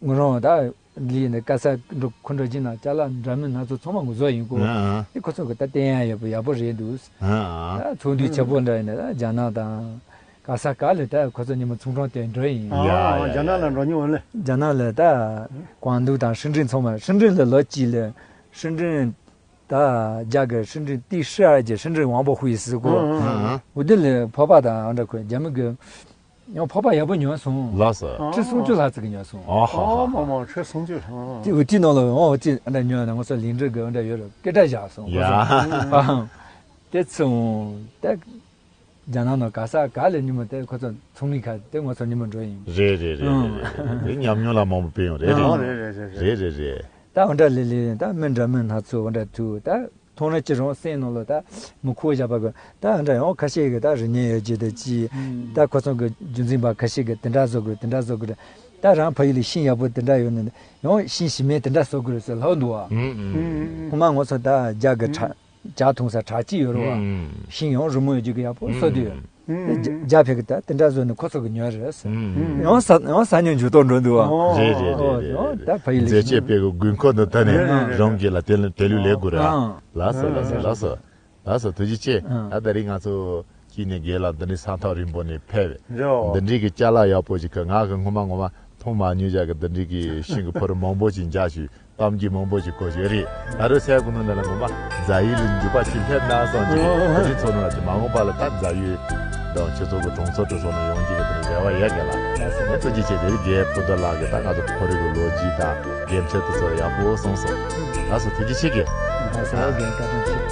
ང་རང་ད་ལས་ནས་ག་ས་འགྲོ་ཁོ་འགྲོ་གྱིན་ན་ཅ་ལག་འདྲ་མིན་སྣ་ཚོགས་ཚང་མ་ངོ་བཟོ་ཡིན་གོ། ཨ་ཨ། དེ་ཁོ་ཚོ་གི་ད་བསྟན་ཡ་ཡག་པོ་ཡག་པོ་རེད་འདུག་ཨ་ཨ། ད་ཚོགས་འདུ་ཆེ་པོ་འདྲ་ཡིན་ན་ད་རྒྱ་ནག་དང་ག་ས་ག་ལ་ད་ཁོ་ཚོ་ཉི་མ་ཚོང་ཁང་དེ་འགྲོ་ཡིན། ཡ་ཡ་ཡ། རྒྱ་ནག་ལ་འགྲོ་མྱོང་ལེ། རྒྱ་ནག་ལ་ད་ཀོང་ཏུང་དང་ཧྲིན་ཀྲིན་ཚང་མ། ཧྲིན་ཀྲིན་ལ་ལོ་གཅིག་ལ་ཧྲིན་ཀྲིན་ད་རྒྱ་གི་ཧྲིན་ཀྲིན་第十二届深圳文博会ཟེར་གོ། ཨ་ཨ། འོ་དེ་ལ་ཕོར་པ་དང་འདྲ་ཁོས་རྒྱ་མི་གི་ཡང་ཕོར་པ་ཡག་པོ་ཉོས་སོང་། ལགས་སོ། ཁྲི་སུམ་ཅུ་ལྷག་ཙམ་གྱི་ཉོས་སོང་། ཨ་ཧ་ཧ། ཨ་མ་མ། ཁྲི་སུམ་ཅུ་ལྷག་དེ་འོ་དེ་ནང་ལ་འོ་དེ་འདྲ་ཉོས་ན་ང་ཚོ་ལིང་ཀྲི་གི་འདྲ་ཡོད་རེད། སྐད་གྲགས་བཞག་སོང་། ཡ། ཨ་དེ་ཚོ་དེ་རྒྱ་ནག་ནང་ག་ས་ག་ལ་ཉི་མ་དེ་ཁོ་ཚོ་ཚོང་ལས་ཁ་དེ་ང་ཚོ་ཉི་མ་འགྲོ་ཡིན། རེད་རེད་རེད་རེད་རེད། དེ་ཉམས་མྱོང་ལ་མང་པོ་སྤེལ་ཡོང་རེད། རེད་རེད་རེད་རེད། རེད་རེད་རེད། ད་འོ་འདྲ་ལི་ལི་ད་མི་འདྲ་མི་སྣ་ཚོགས་འོ་འདྲ་ཐུག་ད། མཐོང་ན་ཅི་རུང་སེམས་ནང་ལ་ད་མི་ཁོག་བཞག་པ་གི་ད་འདྲ་ཡང་ཁ་ཤས་ཀྱི་ད་རིག་གནས་ཡོད་རྒྱུ་དེ་ཅི། ད་ཁོ་ཚོ་གི་རྒྱུན་འཛིན་པ་ཁ་ཤས་ཀྱི་དེ་འདྲ་བཟོ་དགོས་དེ་འདྲ་བཟོ་དགོས་རེད། ད་རང་ཕ་ཡུལ་ལ་ཤིང་ཡག་པོ་དེ་འདྲ་ཡོད་ན་ཡང་ཤིང་ཞིམ་མེད་དེ་འདྲ་བཟོ་དགོས་རེད་ཟེར་ལབ་འདུག་བ། སྔོན་མ་ང་ཚོ་ད་རྒྱ་གི་བྲག་ཇ་འཐུང་ས་བྲག་ཅིག་ཡོད་རེད་བ། ཤིང་ཡང་རི་མོ་ཡོད་རྒྱུ་གི་ཡག་པོ་བཟོ་དུས། ཨུམ། རྒྱ་ཕེབས་ཀྱི་ད་དེ་འདྲ་བཟོས་ནས་ཁོ་ཚོ་གི་ཉོས་རེད་ཟེར། ཨུམ། ཡང་ས་ཡང་ས་ཉོ་འཇུ་ཏོག་འགྲོ་འདུག་ཨ། རེད་རེད་རེད་རེད། ད་ཕ་ཡི་ལས་མཛད་ཆེད་དཔེ་གི་དགོས་མཁོ་འདི་ད་ནས་རང་གི་ལ་དེ་ལ་དེ་ལུས་ལས་དགོས་ར། ལགས་སོ་ལགས་སོ་ལགས་སོ། ལགས་སོ་ཐུགས་རྗེ་ཆེ། ད་དེ་རིང་ང་ཚོ་སྐྱིད་ནས་དགེ་ལ་འདི་འདྲའི་ས་ཐག་རིང་པོ་ནས་ཕེབས། འདི་འདྲའི་གི་ཅ་ལག་ཡག་པོ་ཞིག་གི་ང་གི་སྔོན་མ་ངོ་མ་མཐོང་མ་མྱོང་བཞག་གི་འདི་འདྲའི་གི་ཤིང་གི་ཕོར་མང་པོ་ཞིག་འཇགས་ཞུས། གཏམ་རྒྱུད་མང་པོ་ཞིག་གོ་ཞིག་རེད། ད་རུང་སའི་གོ་ནོ་འདི་ལ་ངོ་མ་རྫ་ཡུལ་ལ་འཇུག་པ་ཞིག་སླེབས་ན་བསམ་གྱི་ཁོ་ཚོའི་ཚོ་ནང་ལ་དེ་མ་འོངས་པ་ལ་ད་རྫ་ཡུལ་དང་ཁྱེད་ཚོ་གི་གྲོང་ཚོ་གྲོང་ཚོ་ནང་ཡོང་རྒྱུ་གི་དེ་རེ་བ་ཡོད་གི་ལ། ངས་ཐུགས་རྗེ་ཆེ། དེ་རིང་རྒན་སྤུན་ཟླ་ལགས་ཀྱིས་ད་ང་ཚོ་ཁོར་ཡུག་གི་ལོ་རྒྱུས་དང་དགེ་མཚན་དེ་ཚོ་ཡག་པོ་གསུངས་སོང་། ལགས་སོ་ཐུགས་རྗེ་ཆེ་གི། ལགས་སོ་རྒན་བཀའ་དྲིན་ཆེ།